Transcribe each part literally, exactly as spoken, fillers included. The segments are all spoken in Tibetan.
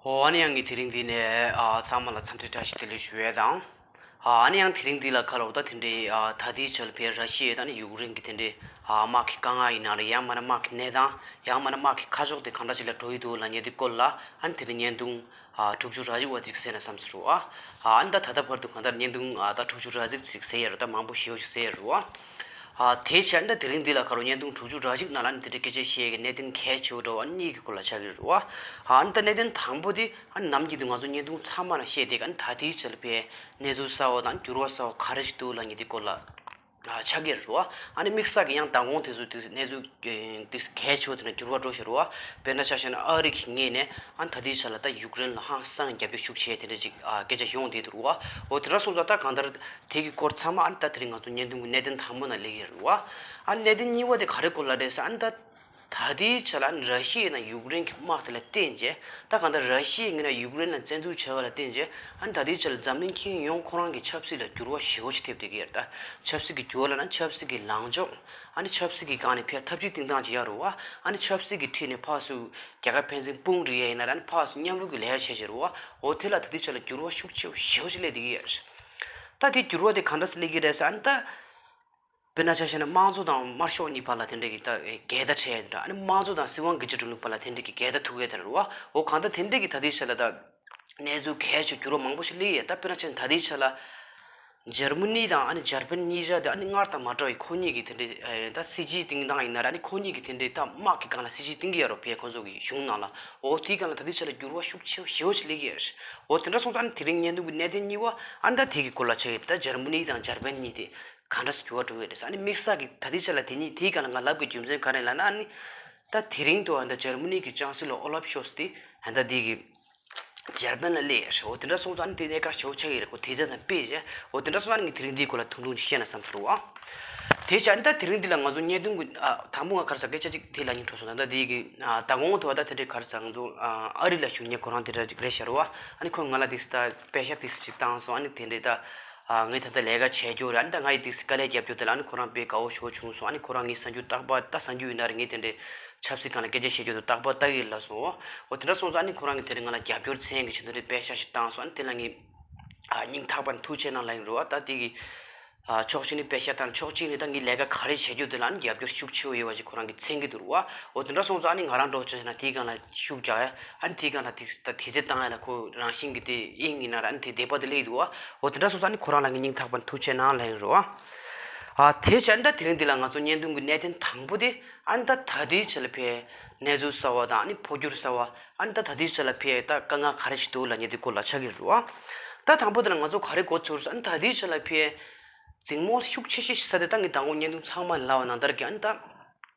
ཨོ་ཨ་ནི་ཡང་ངས་དེ་རིང་འདི་ནས་ཨ་ཚང་མ་ལ་འཚམས་འདྲི་བཀྲ་ཤིས་བདེ་ལེགས་ཞུ་ཡས་དང་། ཨ་ཨ་ནི་ཡང་དེ་རིང་འདི་ལ་ཁ་ལོ་ད་དེ་འདྲའི་ཨ་ད་ལྟའི་ཆར་ཕེ་ར་ཤི་ཡ་དང་ནི་ཡུཀ་རེན་གྱི་དེ་འདྲའི་ཨ་དམག་གི་དཀའ་ངལ་ཡིན་ན་རེད། ཡང་མིན་ན་དམག་གི་གནས་སྟངས། ཡང་མིན་ན་དམག་གི་ཁ་ཕྱོགས་དེ་གང་འདྲ་ཞིག་ལ་འགྲོ་ཡི་འདུག་ལབ་མཁན་དེ་སྐོར་ལ་ཨ་ནི་དེ་རིང་བརྙན་ཐུང་ཨ་དྲུག་ཅུ་རེ་གཅིག་པ་ཅིག་གསན་ན་བསམ་སོང་། ཨ་ཨ་ནི་ད་ད་ལྟ་བར་དུ་གང་ལྟར་བརྙན་ཐུང་ཨ་ད་དྲུག་ཅུ་རེ་གཅིག་ཅིག་གསན་ཡས་རེད། ད་མང་པོ་ཞེ་པོ་ཞིག་གསན་ཡས་རེད་བ། ཨ་དེ་བྱས་ན་ད་དེ་རིང་འདི་ལ་ཁ་ལོ་བརྙན་ཐུང་དྲུག་ཅུ་རེ་གཅིག་ནང་ལ་ནི་དེ་འདྲའི་སྐད་ཆ་བཤད་ཀྱི་གནད་དོན་གལ་ཆེ་བོ་འདྲ་བ་གཉིས་ཀྱི་སྐོར་ལ་ཆགས་ཀྱི་རེད་བ། ཨ་ནི་ད་གནད་དོན་དང་པོ་དེ་ཨ་ནི་ནམ་རྒྱུན་དུ་ང་ཚོ་བརྙན་ཐུང་ཚང་མ་ལ་བཤད་བསྡད་ཀྱི་ཨ་ནི་ད་ལྟའི་ཆར་ཕེ་གནས་ཚུལ་གསར་བ་དང་འགྱུར་བ་གསར་བ་ག་རེ་ཞིག་འདུག་ལབ་མཁན་དེ་སྐོར་ལ་ཨ་ཆགས་ཀྱི་རེད་བ། ཨ་ནི་དམིགས་བསལ་གྱི་ཡང་མདང་དགོང་དེ་ཚོ་དེ་གནས་ཚུལ་དེ་གལ་ཆེ་བོ་དེ་འདྲ་འགྱུར་བ་འགྲོ་བཞིན་རེད་བ། དཔེར་ན་ཆ་བཞག་ན་ཨ་རི་གི་ངོས་ནས་ཨ་ནི་ད་ལྟའི་ཆར་ལ་ད་ཡུཀ་རེན་ལ་ཧང་སང་རྒྱབ་སྐྱོར་ཤུགས་ཆེ་དེ་འདྲ་ཅིག་ཨ་སྐད་ཆ་ཡོང་བསྡད་འདུག་རེད་བ། འོ་དེ་འདྲ་སོང་ཙང་ད་གང་ལྟར། དེ་གི་སྐོར་ཚང་མ་ཨ་ནི་ད་དེ་རིང་ང་ཚོ་བརྙན་ཐུང་གི་གནད་དོན་དང་པོ་ནང་སླེབས་ཀྱི་རེད་བ། ཨ་ནི་གནད་དོན་གཉིས་པ་དེ་ག་རེ་སྐོར་ལ་རེད་ཟེར་ཨ་ནི་ད། ད་ལྟའི་ཆ་ལ་ཨ་ནི་ར་ཤི་ཡ་ནང་ཡུཀ་རེན་གྱི་དམག་དེ་ལ་བརྟེན་བྱས་ད་གང་ལྟར་ར་ཤི་ཡའི་ངོས་ནས་ཡུཀ་རེན་ལ་བཙན་འཛུལ་བྱས་པ་ལ་བརྟེན་བྱས་ཨ་ནི་ད་ལྟའི་ཆ་ལ་འཛམ་གླིང་སྤྱི་ཡོངས་ཁོ་རང་གི་ཆབ་སྲིད་ལ་འགྱུར་བ་ཞེ་པོ་ཅིག་ཐེབས་བསྡད་ཀྱི་ཡོད་རེད། ད་ཆབ་སྲིད་ཀྱི་འགྱུར་བ་ལབ་ན་ཆབ་སྲིད་ཀྱི་ལངས་ཕྱོགས་ཨ་ནི་ཆབ་སྲིད་ཀྱི་སྒང་ནས་ཕར་འཐབ་ཇུས་བཏིང་སྟངས་ཅིག་ཡོད་རེད་བ། ཨ་ནི་ཆབ་སྲིད་ཀྱི་འཁྲིས་ནས་ཕར་ཚུར་རྒྱལ་ཁབ་ཕན་ཚུན་དཔུང་སྒྲིག་ཡས་ཡིན་ན་ར་ཨ་ནི་ཕར་ཚུར་མཉམ་རུབ་ཀྱི་ལས་ཀ་བྱས་བྱས་རེད་བ། འོ་དེ་ལ་ད་ལྟའི་ཆ་ལ་འགྱུར་བ་ཤུགས་ཆེ་བོ་ཞེ་པོ་ཅིག་སླེབས་བསྡད་ཀྱི་ཡོད་རེད། ད་དེ་འགྱུར་བ་དེ་ག་འདྲ་སེ་སླེབས་ཀྱི་རེད་ཟེར་ཨ་ནི་ད། དཔེར་ན་ཆ་བཞག་ན་དམངས་གཙོ་དང་དམར་ཤོག་གཉིས་བར་ལ་དེ་འདྲ་གི་ད་འགལ་ཟླ་འཕྲད་ཡ་དེ་འདྲ། ཨ་ནི་དམངས་གཙོ་དང་སྲིད་དབང་སྒེར་གཅོད་རིང་ལུགས་བར་ལ་དེ་འདྲ་གི་འགལ་ཟླ་ཐུག་ཡ་དེ་འདྲ་རེད་བ། འོ་གང་ལྟར་དེ་འདྲ་གི་ད་ལྟའི་ཆ་ལ་ད་གནས་ཚུལ་གལ་ཆེ་འགྱུར་བ་མང་པོ་ཞིག་སླེབས་ཡ། ད་དཔེར་ན་ཆ་བཞག་ན་ད་ལྟའི་ཆ་ལ་འཇར་མ་ནི་དང་ཨ་ནི་འཇར་པན་གཉིས་ཆ་དེ་ཨ་ནི་སྔར་དང་མ་འདྲ་བའི་ཁོ་གཉིས་ཀྱི་དེ་འདྲ་ད་སྲིད་ཇུས་བཏིང་སྟངས་ཡིན་ན་ར་ཨ་ནི་ཁོ་གཉིས་ཀྱི་དེ་འདྲ་ད་དམག་གི་སྒང་ལ་སྲིད་ཇུས་བཏིང་གི་ཡ་རོ་བས་ཁོ་ཚོ་གི་གཞུང་ནང་ལ། འོ་དེའི་སྒང་ལ་ད་ལྟའི་ཆ་ལ་འགྱུར་བ་ཤུགས་ཆེ་བོ་ཞེ་པོ་ཞིག་སླེབས་ཀྱི་ཡ་རེད། འོ་དེ་འདྲ་སོང་ཙང་ཨ་ནི་དེ་རིང་བརྙན་ཐུང་གི་གནད་དོན་གཉིས་པ་ཨ་ནི་ད་དེ་གི་སྐོར་ལ་ཆགས་ཡོད། ད་འཇར་མ་ནི་དང་འཇར་པན་གཉིས་དེ་ག་འདྲ་སེ་འགྱུར་བ་འགྲོ་གི་རེད་ཟེར། ཨ་ནི་དམིགས་བསལ་གྱི་ད་ལྟའི་ཆ་ལ་དེ་གཉིས་དེའི་སྒང་ལ་ང་ལབ་དགོས་རྒྱུ་མཚན་ག་རེ་ལབ་ན་ཨ་ནི། ད་དེ་རིང་དུ་ཨ་ནི་འཇར་མ་ནི་གི་ཅང་སི་ལོ་ཨོ་ལབ་ཤོལ་ཚ་དེ་ཨ་ནི་ད་དེ་གི་འཇར་པན་ལ་སླེབས་ཡ་རེད། འོ་དེ་འདྲ་སོང་ཙང་ཨ་ནི་དེ་གནད་འགག་ཆེ་བོ་ཆགས་ཀྱི་རེད། ཁོ་དེ་ཚོ་དང་དཔེ་བྱས། འོ་དེ་འདྲ་སོང་ཙང་ཨ་ནི་ངས་དེ་རིང་འདིའི་སྐོར་ལ་ཐུང་ཐུང་ཅིག་བཤད་ན་བསམ་སོང་བ། དེ་བྱས་ཨ་ནི་ད་དེ་རིང་འདི་ལ་ང་ཚོ་བརྙན་ཐུང་གི་ཨ་དང་པོ་ང་ག་རེ་ཟ་སྐད་ཆ་ཅིག་དེ་ལབ་སྙིང་བྲོ་སོང་། ད་ད་དེ་གི་ཨ་ད་གོང་དུ་བ་ད་དེ་འདྲའི་ག་རེ་ཟ་ང་ཚོ་ཨ་ཨ་རི་ལ་བཞུགས་མཁན་ཁོ་རང་དེ་འདྲ་ཅིག་རེད་ཤག་རེད་བ། ཨ་ནི་ཁོས་ང་ལ་དེ་ད་པེ་ཤག་དེ་ཅིག་བཏང་སོང་། ཨ་ནི་དེ་འདྲའི་ད། ཨ་ངས་ད་ལྟ་ལས་ཀ་བྱས་རྒྱུ་རེད། ཨ་ནི་ད་ང་ཡི་དེ་དཀའ་ལས་རྒྱབ་རྒྱུ་དེ་ལ་ཨ་ནི་ཁོ་རང་དཔེ་དགའ་བོ་ཞེ་པོ་བྱུང་སོང་། ཨ་ནི་ཁོ་རང་ངའི་གསར་འགྱུར་རྟག་པར་ད་གསར་འགྱུར་ཡིན་ན་རེད། ངས་དེ་འདྲའི་ཆབ་སྲིད་སྒང་ལ་སྐད་ཆ་བཤད་རྒྱུ་དེ་རྟག་པར་ལྟ་གི་ཡོད་ལབ་སོང་། འོ་དེ་འདྲ་སོང་ཙང་ཨ་ནི་ཁོ་རང་གིས་དེ་རིང་ང་ལ་རྒྱབ་སྐྱོར་མཚན་གྱི་ཆེད་དུ་རེད་པེ་ཤག་ཞིག་བཏང་སོང་། ཨ་ནི་དེ་ལ་ངས་ཨ་སྙིང་ཐག་པ་ནས་ཐུགས་རྗེ་གནང་ལབ་ཡིན་རེད་བ། ད་དེ་གི་ཨ་ཕྱོགས་གཅིག་ནས་པེ་ཤག་བཏང་། ཕྱོགས་གཅིག་ནས་ད་ངའི་ལས་ཀ་ག་རེ་བྱས་རྒྱུ་དེ་ལ་ཨ་ནི་རྒྱབ་སྐྱོར་ཤུགས་ཆེ་བོ་ཡོད་པ་ཞིག་ཁོ་རང་གིས་མཚན་གྱི་འདུག་རེད་བ། འོ་དེ་འདྲ་སོང་ཙང་ཨ་ནི་ང་རང་འདྲ་བོ་བྱས་ན་དེའི་སྒང་ལ་ཤུགས་རྒྱག་ཡ། ཨ་ནི་དེའི་སྒང་ལ་དེ་ད་དེ་ཚེ་བཏང་ཡ་ལ་ཁོ་རང་བཞིན་གྱི་དེ་དབྱིངས་ཡིན་ན་ར་ཨ་ནི་དེ་དད་པ་དེ་སླེབས་འདུག་བ། འོ་དེ་འདྲ་སོང་ཙང་ཨ་ནི་ཁོ་རང་ལ་ངས་སྙིང་ཐག་པ་ནས་ཐུགས་རྗེ་གནང་ལབ་ཡིན་རེད་བ། ཨ་དེ་བྱས་ཨ་ནི་ད་དེ་རིང་འདི་ལ་ང་ཚོ་བརྙན་ཐུང་གི་གནད་དོན་དང་པོ་དེ་ཨ་ནི་ད་ད་ལྟའི་ཆ་ལ་ཕེ་གནས་ཚུལ་གསར་བ་དང་ཨ་ནི་འཕོ་འགྱུར་གསར་བ། ཨ་ནི་ད་ད་ལྟའི་ཆ་ལ་ཕེ་ད་དཀའ་ངལ་ག་རེ་ཞིག་འདུག་ལབ་མཁན་དེ་སྐོར་ལ་ཆགས་ཀྱི་རེད་བ། ད་དང་པོ་དེ་ལ་ང་ཚོ་ག་རེ་གོ་ཚོར་སོང་། ཨ་ནི་ད་ལྟའི་ཆ་ལ་ཕེ་འཛིང་མོ་ཤུགས་ཆེ་ཤོས་ཤིག་ས་དེ་ད་ངས་དང་པོ་བརྙན་ཐུང་ཚང་མ་ལ་ལབ་པ་ནང་ལྟར་གྱི་ཨ་ནི་ད།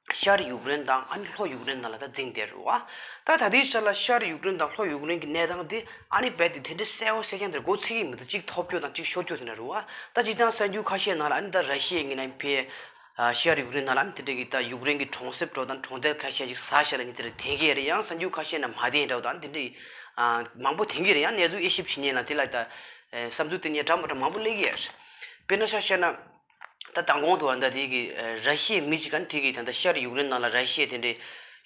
ཤར་ཡུཀ་རེན་དང་ཨ་ནི་ལྷོ་ཡུཀ་རེན་ནང་ལ་ད་འཛིང་བསྡད་རེད་བ། ད་ད་ལྟའི་ཆ་ལ་ཤར་ཡུཀ་རེན་དང་ལྷོ་ཡུཀ་རེན་གྱི་གནས་སྟངས་དེ་ཨ་ནི་རྦད་དེ་དེ་འདྲའི་གསལ་བོ་གསལ་རྐྱང་དེ་འདྲ་གོ་ཚོད་ཀྱི་མི་འདུག་གཅིག་ཐོབ་རྒྱུ་དང་གཅིག་ཤོར་རྒྱུ་དེ་འདྲ་རེད་བ། ད་སྤྱིར་བཏང་གསར་འགྱུར་ཁ་ཤས་ནང་ལ་ཨ་ནི་ད་ར་ཤི་ཡའི་ངོས་ནས་ཕེ་ཤར་ཡུཀ་རེན་ནང་ལ་ཨ་ནི་དེ་འདྲ་གི་ད་ཡུཀ་རེན་གྱི་གྲོང་གསེབ་འདྲ་བོ་དང་གྲོང་རྡལ་ཁ་ཤས་ཤིག་ཟ་བཞག་ལབ་མཁན་དེ་འདྲ་དེ་གས་རེད། ཡང་གསར་འགྱུར་ཁ་ཤས་ནང་མ་བསྡད་འདྲ་བོ་དང་དེ་འདྲ་མང་པོ་དེ་གས་རེད། ཡང་གནས་ཚུལ་དབྱེ་ཞིབ་བྱེད་མཁན་ལ་དེ་ལ་ད་བསམ་ཚུལ་བསྟན་མཁན་འདྲ་མི་འདྲ་མང་པོ་སླེབས་ཀྱི་ཡོད་རེད། དཔེར་ན་ཆ་བཞག་ན། ད་མདང་དགོང་དུ་ཨ་ནི་ད་དེ་གི་ཨ་ར་ཤི་ཡའི་མི་གཅིག་ག་ནི་དེ་གི་ད་ལྟ་ཤར་ཡུཀ་རེན་ནང་ལ་ར་ཤི་ཡས་དེ་འདྲའི་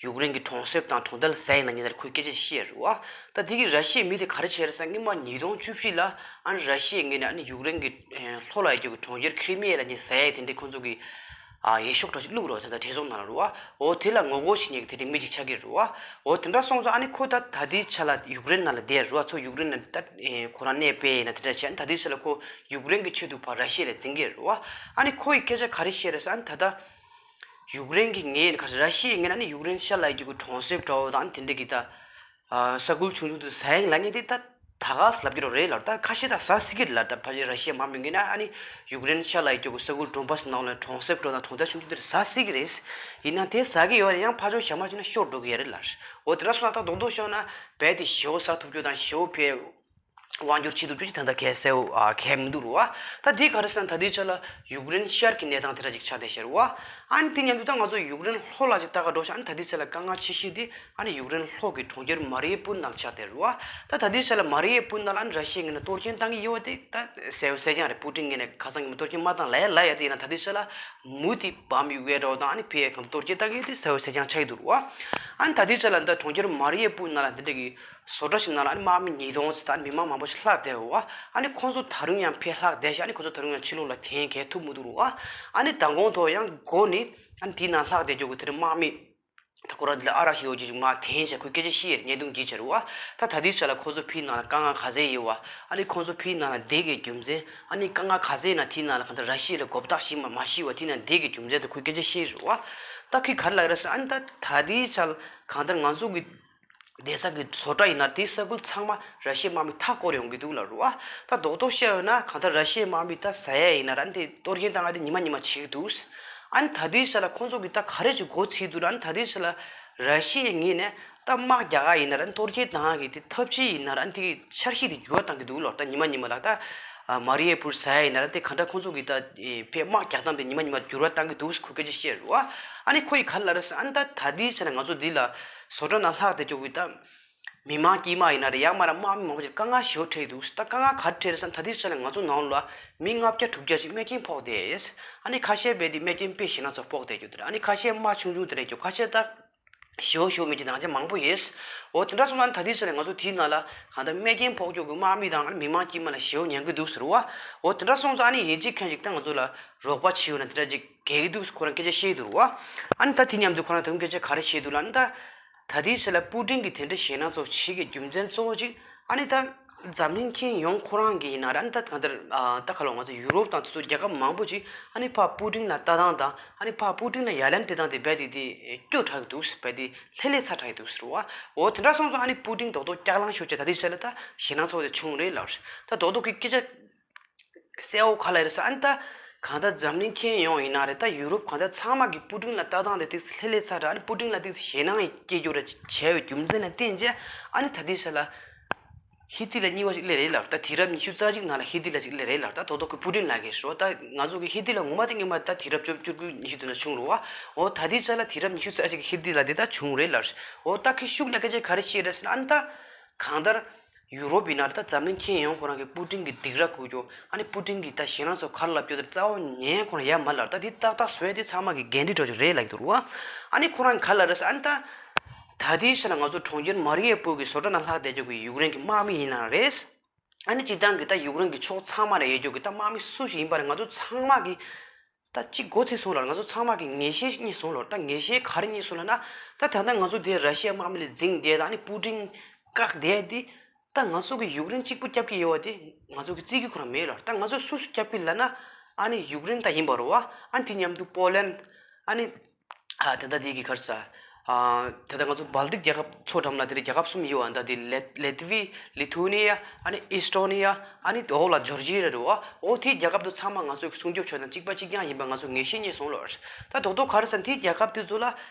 ཡུཀ་རེན་གྱི་གྲོང་གསེབ་དང་གྲོང་རྡལ་ཟ་ཡི་ན་ཉིན་ལྟར་ཁོས་སྐད་ཆ་བཤད་རེད་བ། ད་དེ་གི་ར་ཤི་ཡའི་མི་དེ་ག་རེ་བྱས་རེད་ཟེར་ན་སྔོན་མ་ཉིས་སྟོང་བཅུ་བཞི་ལ་ཨ་ནི་ར་ཤི་ཡའི་ངོས་ནས་ཨ་ནི་ཡུཀ་རེན་གྱི་ཨ་ལྷོ་ལ་ཡོད་རྒྱུ་གི་གྲོང་ཁྱེར་ཁི་རི་མི་ཡ་ལབ་མཁན་ཟ་ཡི་དེ་འདྲའི་ཁོ་ཚོ་གི་ཨ་འོས་ཤོག་འདྲ་ཞིག་བླུགས་རེད་བ། ད་ལྟ་བགྲེས་ཚོགས་ནང་ལ་རེད་བ། འོ་དེ་ལ་ངོ་རྒོལ་བྱེད་མཁན་གྱི་དེ་འདྲའི་མི་གཅིག་ཆགས་ཀྱི་རེད་བ། འོ་དེ་འདྲ་སོང་ཙང་ཨ་ནི་ཁོ་ད་ད་ལྟའི་ཆ་ལ་ཡུཀ་རེན་ནང་ལ་བསྡད་རེད་བ། ཚོ་ཡུཀ་རེན་ནང་ད་ཨེ་ཁོ་རང་གནས་སྤོས་ཡིན་ན་དེ་འདྲ་བྱས་ཨ་ནི་ད་ལྟའི་ཆ་ལ་ཁོ་ཡུཀ་རེན་གྱི་ཆེད་དུ་ཕར་ར་ཤི་ཡ་ལ་འཛིང་གི་རེད་བ། ཨ་ནི་ཁོ་ཡི་སྐད་ཆ་ག་རེ་བཤད་རེད་ཟེར་ན་ད་ལྟ་ཡུཀ་རེན་གྱི་ངོས་ནས་ག་རེ་ར་ཤི་ཡའི་ངོས་ནས་ཨ་ནི་ཡུཀ་རེན་ཤར་ལ་ཡོད་རྒྱུ་གི་གྲོང་གསེབ་འདྲ་བོ་དང་དེ་འདྲ་གི་ད་ཨ་ས་ཁུལ་ཆུང་ཆུང་དུ་ཟ་ཡིན་ལབ་མཁན་དེ་ད་ད་ག་ཟེ་ལབ་ཀྱི་རོ་རེད་ལབ། ད་ཁ་ཤས་ད་ཟ་སྲིད་ཀྱི་རེད་ལབ། ད་ཕལ་ཆེར་ར་ཤི་ཡ་མང་པོའི་ངོས་ནས་ཨ་ནི་ཡུཀ་རེན་ཤར་ལ་ཡོད་རྒྱུ་གི་ས་ཁུལ་ཌོན་བྷ་སི་ནང་ལ་གྲོང་གསེབ་འདྲ་བོ་དང་གྲོང་རྡལ་ཆུང་ཆུང་དེ་ཟ་སྲིད་ཀྱི་རེད། ཡིན་ནའང་དེ་ཟ་གི་ཡོད་རེད། ཡང་ཕར་ཕྱོགས་ཞག་མ་ཕྱིན་ན་ཤོར་འགྲོ་གི་ཡོད་རེད་ལབ། འོ་དེ་འདྲ་སོང་ན་ད་རྡོག་རྡོག་ཤོར་ན་རྦད་དེ་ཞེ་པོ་ཟ་ཐུབ་རྒྱུ་དང་ཞེ་པོ་ཕལ། དབང་སྒྱུར་བྱེད་ཐུབ་རྒྱུ་ཅིག་ད་ལྟ་གལ་གསལ་བོ་ཨ་གལ་མི་འདུག་རུ་བ། ད་དེ་ག་རེ་ཟེར་ན་ད་ལྟའི་ཆ་ལ་ཡུཀ་རེན་ཤར་གྱི་གནས་སྟངས་དེ་འདྲ་ཅིག་ཆགས་བསྡད་ཤག་རུ་བ། ཨ་ནི་དེ་མཉམ་དུ་ད་ང་ཚོ་ཡུཀ་རེན་ལྷོ་ལ་ཅིག་ལྟ་ག་འགྲོ་ཤག་ཨ་ནི་ད་ལྟའི་ཆ་ལ་དཀའ་ངལ་ཆེ་ཤོས་དེ་ཨ་ནི་ཡུཀ་རེན་ལྷོ་གི་གྲོང་ཁྱེར་མ་རི་ཡུ་པུལ་ནང་ཆགས་བསྡད་རུ་བ། ད་ད་ལྟའི་ཆ་ལ་མ་རི་ཡུ་པུལ་ནང་ལ་ཨ་ནི་ར་ཤི་ཡའི་ངོས་ནས་གཏོར་སྐྱོན་བཏང་གི་ཡོད་པ་དེ་ད་གསལ་བོ་གསལ་རྐྱང་རེད། པུ་ཏིན་ངོས་ནས་ཁ་སང་གི་མ་གཏོར་སྐྱོན་མ་བཏང་ལབ་ཡ་ལབ་ཡ་དེ་ཡིན་ན་ད་ལྟའི་ཆ་ལ་མུ་མཐུད་བམ་གཡུག་ཡས་འདྲ་བོ་དང་ཨ་ནི་ཕར་གང་གཏོར་སྐྱོན་བཏང་གི་ཡོད་དེ་གསལ་བོ་གསལ་རྐྱང་ཆགས་ཀྱི་འདུག་རུ་བ། ཨ་ནི་ད་ལྟའི་ཆ་ལ་ད་གྲོང་ཁྱེར་མ་རི་ཡུ་པུལ་ནང་ལ་འདི་འདྲ་གི་བཟོ་གྲྭ་ཞིག་ནང་ལ་ཨ་ནི་དམག་མི་ཉིས་སྟོང་ཙམ་དང་མི་མང་མང་པོ་ཞིག་ལྷག་བསྡད་ཡོད་པ། ཨ་ནི་ཁོང་ཚོ་ད་རུང་ཡང་ཕར་ལྷག་བསྡད་ཤག་ཨ་ནི་ཁོང་ཚོ་ད་རུང་ཡང་ཕྱི་ལོགས་ལ་འཐེན་གས་ཐུབ་མི་འདུག་རུ་བ། ཨ་ནི་མདང་དགོང་ཐོག་ཡང་སྒོ་ནས་ཨ་ནི་དེའི་ནང་ལྷག་བསྡད་རྒྱུ་གི་དེ་འདྲ་དམག་མི་ད་ཁོ་རང་དེ་ལ་ཨ་རག་ཤི་ཡོད་རྒྱུ་ཅིག་མར་འཐེན་བྱས་ཁོས་སྐད་ཆ་བཤད་ཡོད་རེད། བརྙན་ཐུང་བརྒྱུད་བྱས་རུ་བ། ད་ད་ལྟའི་ཆ་ལ་ཁོ་ཚོ་ཕའི་ནང་ལ་དཀའ་ངལ་ག་ཚད་ཡོད་པ། ཨ་ནི་ཁོང་ཚོ་ཕའི་ནང་ལ་བསྡད་དགོས་རྒྱུ་མཚན། ཨ་ནི་དཀའ་ངལ་ག་ཚད་ཡིན་ན་དེའི་ནང་ལ་གང་ལྟར་ར་ཤི་ཡ་ལ་མགོ་བཏགས་ཤིག་མ་མ་ཤི་བ་དེའི་ནང་བསྡད་དགོས་རྒྱུ་མཚན་དེ་ཁོས་སྐད་ཆ་བཤད་རུ་བ། ད་ཁོས་ག་རེ་ལབ་རེད་ཟེར་ཨ་ནི་ད་ད་ལྟའི་ཆ་ལ་གང་ལྟར་ང་ཚོ་གི་བསྡད་ས་གི་བཟོ་གྲྭ་ཡིན་ན་དེའི་ས་ཁུལ་ཚང་མ་ར་ཤི་ཡའི་དམག་མིས་མཐའ་བསྐོར་ཡོང་གི་འདུག་ལབ་རུ་བ། ད་རྡོག་རྡོག་བཤད་ཡོད་ན་གང་ལྟར་ར་ཤི་ཡའི་དམག་མིས་ད་ཟ་ཡ་ཡིན་ན་ར་འདི་གཏོར་སྐྱོན་བཏང་ཡ་དེ་ཉི་མ་ཉི་མ་བྱེད་ཀྱི་འདུག་ཨ་ནི་ད་ལྟའི་ཆ་ལ་ཁོང་ཚོ་གིས་ད་ག་རེ་ཅིག་འགོ་ཚུགས་འདུག་ཨ་ནི་ད་ལྟའི་ཆ་ལ་ར་ཤི་ཡའི་ངོས་ནས་ད་དམག་རྒྱག་ག་ཡིན་ན་ར་གཏོར་སྐྱོན་བཏང་གི་དེ་ཐབས་ཤེས་ཡིན་ན་ར་ཨ་ནི་དེ་གི་འཆར་གཞི་དེ་འགྱུར་བ་བཏང་གི་འདུག་ལབ། ད་ཉི་མ་ཉི་མ་ལ་ད་མ་རི་ཡུ་པུལ་ཟ་ཡ་ཡིན་ན་ར་དེ་གང་ལྟར་ཁོང་ཚོ་གིས་ད་ཕར་དམག་རྒྱག་སྟངས་དེ་ཉི་མ་ཉི་མ་འགྱུར་བ་བཏང་གི་འདུག་ཁོས་སྐད་ཆ་བཤད་རུ་བ། ཨ་ནི་ཁོ་ཡིས་ག་རེ་ལབ་རེད་ཟེར་ཨ་ནི་ད་ད་ལྟའི་ཆ་ལ་ང་ཚོ་འདི་ལ་བཟོ་གྲྭ་ནང་ལྷག་བསྡད་རྒྱུ་གི་ད་མི་མང་དཀྱུས་མ་ཡིན་ན་རེད། ཡང་མིན་ན་དམག་མི་མང་པོ་ཅིག་དཀའ་ངལ་ཞེ་པོ་འཕྲད་འདུག་ད་དཀའ་ངལ་ག་རེ་འཕྲད་རེད་ཟེར་ན་ད་ལྟའི་ཆ་ལ་ང་ཚོ་ནང་ལ་མི་ལྔ་བརྒྱ་དྲུག་བརྒྱ་ཅིག་རྨས་སྐྱོན་ཕོག་བསྡད་ཡོད། ཨ་ནི་ཁ་ཤས་རྦད་དེ་རྨས་སྐྱོན་དཔེ་ཞེད་སྣང་ཚ་པོ་ཕོག་བསྡད་རྒྱུ་དེ་རེད། ཨ་ནི་ཁ་ཤས་རྨ་ཆུང་ཆུང་དེ་འདྲ་རྒྱུ། ཁ་ཤས་ད་ཞེ་པོ་ཞེ་པོ་མེད་ཀྱི་ནང་ཆ་མང་པོ་ཡོད། འོ་དེ་འདྲ་སོང་ཙང་ཨ་ནི་ད་ལྟའི་ཆ་ལ་ང་ཚོ་དེའི་ནང་ལ་གང་ལྟར་རྨས་སྐྱོན་ཕོག་རྒྱུ་གི་དམག་མི་དང་ཨ་ནི་མི་མང་དཀྱུས་མ་ལ་ཞེ་པོ་ཉན་གི་འདུག་ཟེར་བ། འོ་དེ་འདྲ་སོང་ཙང་ཨ་ནི་ཡིན་གཅིག་མིན་གཅིག་ད་ང་ཚོ་ལ་རོགས་པ་བྱེད་འོས་ན་དེ་འདྲ་ཅིག་གལ་གི་འདུག་ཁོ་རང་སྐད་ཆ་བཤད་འདུག་རུ་བ། ཨ་ནི་ད་དེ་མཉམ་དུ་ཁོ་རང་དེ་སྐད་ཆ་ག་རེ་བཤད་འདུག་ལབ་ན་ད། ད་ལྟའི་ཆ་ལ་པུ་ཏིན་གྱིས་དེ་འདྲ་ཞེད་སྣང་ཚ་པོ་བྱེད་ཀྱི་རྒྱུ་མཚན་གཙོ་བོ་གཅིག་ཨ་ནི་ད་འཛམ་གླིང་ཁྱོན་ཡོངས་ཁོ་རང་གི་ཡིན་ན་ར་ཨ་ནི་ད་གང་ལྟར་ཨ་ད་ག་ལོ་ང་ཚོ་ཡུ་རོབ་དང་དེ་ཚོ་རྒྱལ་ཁབ་མང་པོ་ཅིག་ཨ་ནི་ཕར་པུ་ཏིན་ལ་ལྟ་སྟངས་དང་ཨ་ནི་ཕར་པུ་ཏིན་ལ་ཡ་ལན་སྤྲད་སྟངས་དེ་རྦད་དེ་དེ་སྐྱོ་དྲགས་ཀྱི་འདུག་རྦད་དེ་ལྷོད་ལྷོད་ཚ་དྲགས་ཀྱི་འདུག་ཟེར་བ། འོ་དེ་འདྲ་སོང་ཙང་ཨ་ནི་པུ་ཏིན་རྡོག་རྡོག་སྐྱག་ལང་ཤོར་བྱས་ད་ལྟའི་ཆ་ལ་ད་ཞེད་སྣང་ཚ་པོ་དེ་བྱུང་རེད་ལབ། ད་རྡོག་རྡོག་གི་སྐད་ཆ་གསལ་བོ་ག་ལ་རེད་ཟེར་ཨ་ནི་ད་གང་ལྟར་འཛམ་གླིང་ཁྱོན་ཡོངས་ཡིན་ན་རེད། ད་ཡུ་རོབ་གང་ལྟར་ཚང་མ་གིས་པུ་ཏིན་ལ་ལྟ་སྟངས་དེ་ཏིག་ཙམ་ལྷོད་ལྷོད་ཚ་དྲགས། ཨ་ནི་པུ་ཏིན་ལ་ཏིག་ཙམ་ཞེད་སྣང་སྐྱེ་རྒྱུ་རེད་བྱས་པའི་རྒྱུ་མཚན་ལ་བརྟེན་བྱས་ཨ་ནི་ད་ལྟའི་ཆ་ལ་ཧི་ཏི་ལ་གཉིས་པ་ཅིག་སླེབས་རེད་ལབ། ད་དུས་རབས་ཉི་ཤུ་རྩ་གཅིག་ནང་ལ་ཧི་ཏི་ལ་ཅིག་སླེབས་རེད་ལབ། ད་རྡོག་རྡོག་གིས་པུ་ཏིན་ལབ་ཀྱི་རེད་བ། ད་ང་ཚོ་གི་ཧི་ཏི་ལ་ངོ་མ་དེ་སྔོན་མ་ད་དུས་རབས་བཅུ་བཅུ་དགུ་ཉི་ཤུ་དེ་ན་བྱུང་རེད་བ། འོ་ད་ལྟའི་ཆ་ལ་དུས་རབས་ཉི་ཤུ་རྩ་གཅིག་གི་ཧི་ཏི་ལ་དེ་ད་བྱུང་རེད་ལབ། འོ་ད་ཁོས་ཤུགས་ལ་སྐད་ཆ་ག་རེ་བཤད་རེད་ཟེར་ན་ཨ་ནི་ད་གང་ལྟར། ཡུ་རོབ་ཡིན་ན་རེད། ད་འཛམ་གླིང་ཁྱོན་ཡོངས་ཁོ་རང་གིས་པུ་ཏིན་གྱི་སྡིགས་ར་བསྐུལ་རྒྱུ། ཨ་ནི་པུ་ཏིན་གྱིས་ད་ཞེད་སྣང་ཚ་པོ་ག་རེ་ལབ་རྒྱུ་དེ་རྩ་བ་ནས་ཁོ་རང་ཡ་མ་ལབ། ད་འདི་ཏག་ཏག་བཟོ་ཡ་དེ་ཚང་མ་གི་འགན་འཁྲི་འདྲ་ཅིག་རེད་ལབ་ཀྱི་འདུག་རུ་བ། ཨ་ནི་ཁོ་རང་གིས་ག་རེ་ལབ་རེད་ཟེར་ཨ་ནི་ད། ད་ལྟའི་ཆ་ལ་ང་ཚོ་གྲོང་ཁྱེར་མ་རི་ཡུ་པུལ་གྱི་བཟོ་གྲྭ་ནང་ལྷག་བསྡད་རྒྱུ་གི་ཡུཀ་རེན་གྱི་དམག་མི་ཡིན་ན་རེད། ཨ་ནི་སྤྱིར་བཏང་གི་ད་ཡུཀ་རེན་གྱི་ཕྱོགས་ཚང་མ་ལ་ཡོད་རྒྱུ་གི་ད་དམག་མི་སུ་ཞིག་ཡིན་པ་རེད། ང་ཚོ་ཚང་མ་གི་ད་གཅིག་མགོ་ཚོས་སོང་ལ། ང་ཚོ་ཚང་མ་གིས་ངེས་ཤེས་རྙེད་སོང་ལ། ད་ངེས་ཤེས་ག་རེ་རྙེད་སོང་ལབ་ན། ད་ད་ལྟ་ང་ཚོ་དེ་ར་ཤི་ཡ་དམག་མི་ལ་འཛིང་བསྡད་དང་ཨ་ནི་པུ་ཏིན་བཀག་བསྡད་དེ། ད་ང་ཚོ་གི་ཡུཀ་རེན་གཅིག་པུ་སྐྱོབ་ཀྱི་ཡོད་པ་དེ་ང་ཚོ་གིས་བརྩི་གི་ཁོ་རང་མེད་ལ། ད་ང་ཚོ་སུ་སུ་སྐྱོབ་ཀྱི་ལབ་ན་ཨ་ནི་ཡུཀ་རེན་ད་ཡིན་པ་རེད་བ། ཨ་ནི་དེ་མཉམ་དུ་པོ་ལན། ཨ་ནི་ཨ་ད་ལྟ་དེ་གི་ག་རེ་ཟེར། ཨ་ད་ལྟ་ང་ཚོ་སྦལ་ཏིག་རྒྱལ་ཁབ་མཚོ་འགྲམ་ལ་དེ་རིང་རྒྱལ་ཁབ་གསུམ་ཡོད་པ། ད་དེ་ལེ་ལེ་ཏི་ཝི། ལི་ཐུ་ནི་ཡ། ཨ་ནི་ཨི་སི་ཏོ་ནི་ཡ། ཨ་ནི་འོག་ལ་ཇོར་ཇི་ཡ་རེད་བ། འོ་དེའི་རྒྱལ་ཁབ་དེ་ཚང་མ་ང་ཚོས་སྲུང་སྐྱོབ་བྱས་ན་གཅིག་པ་གཅིག་རྐྱང་ཡིན་པ་ང་ཚོ་ངེས་ཤེས་རྙེད་སོང་ལོ། ད་རྡོག་རྡོག་ག་རེ་ཟེར་ན་དེའི་རྒྱལ་ཁབ་དེ་ཚོ་ལ་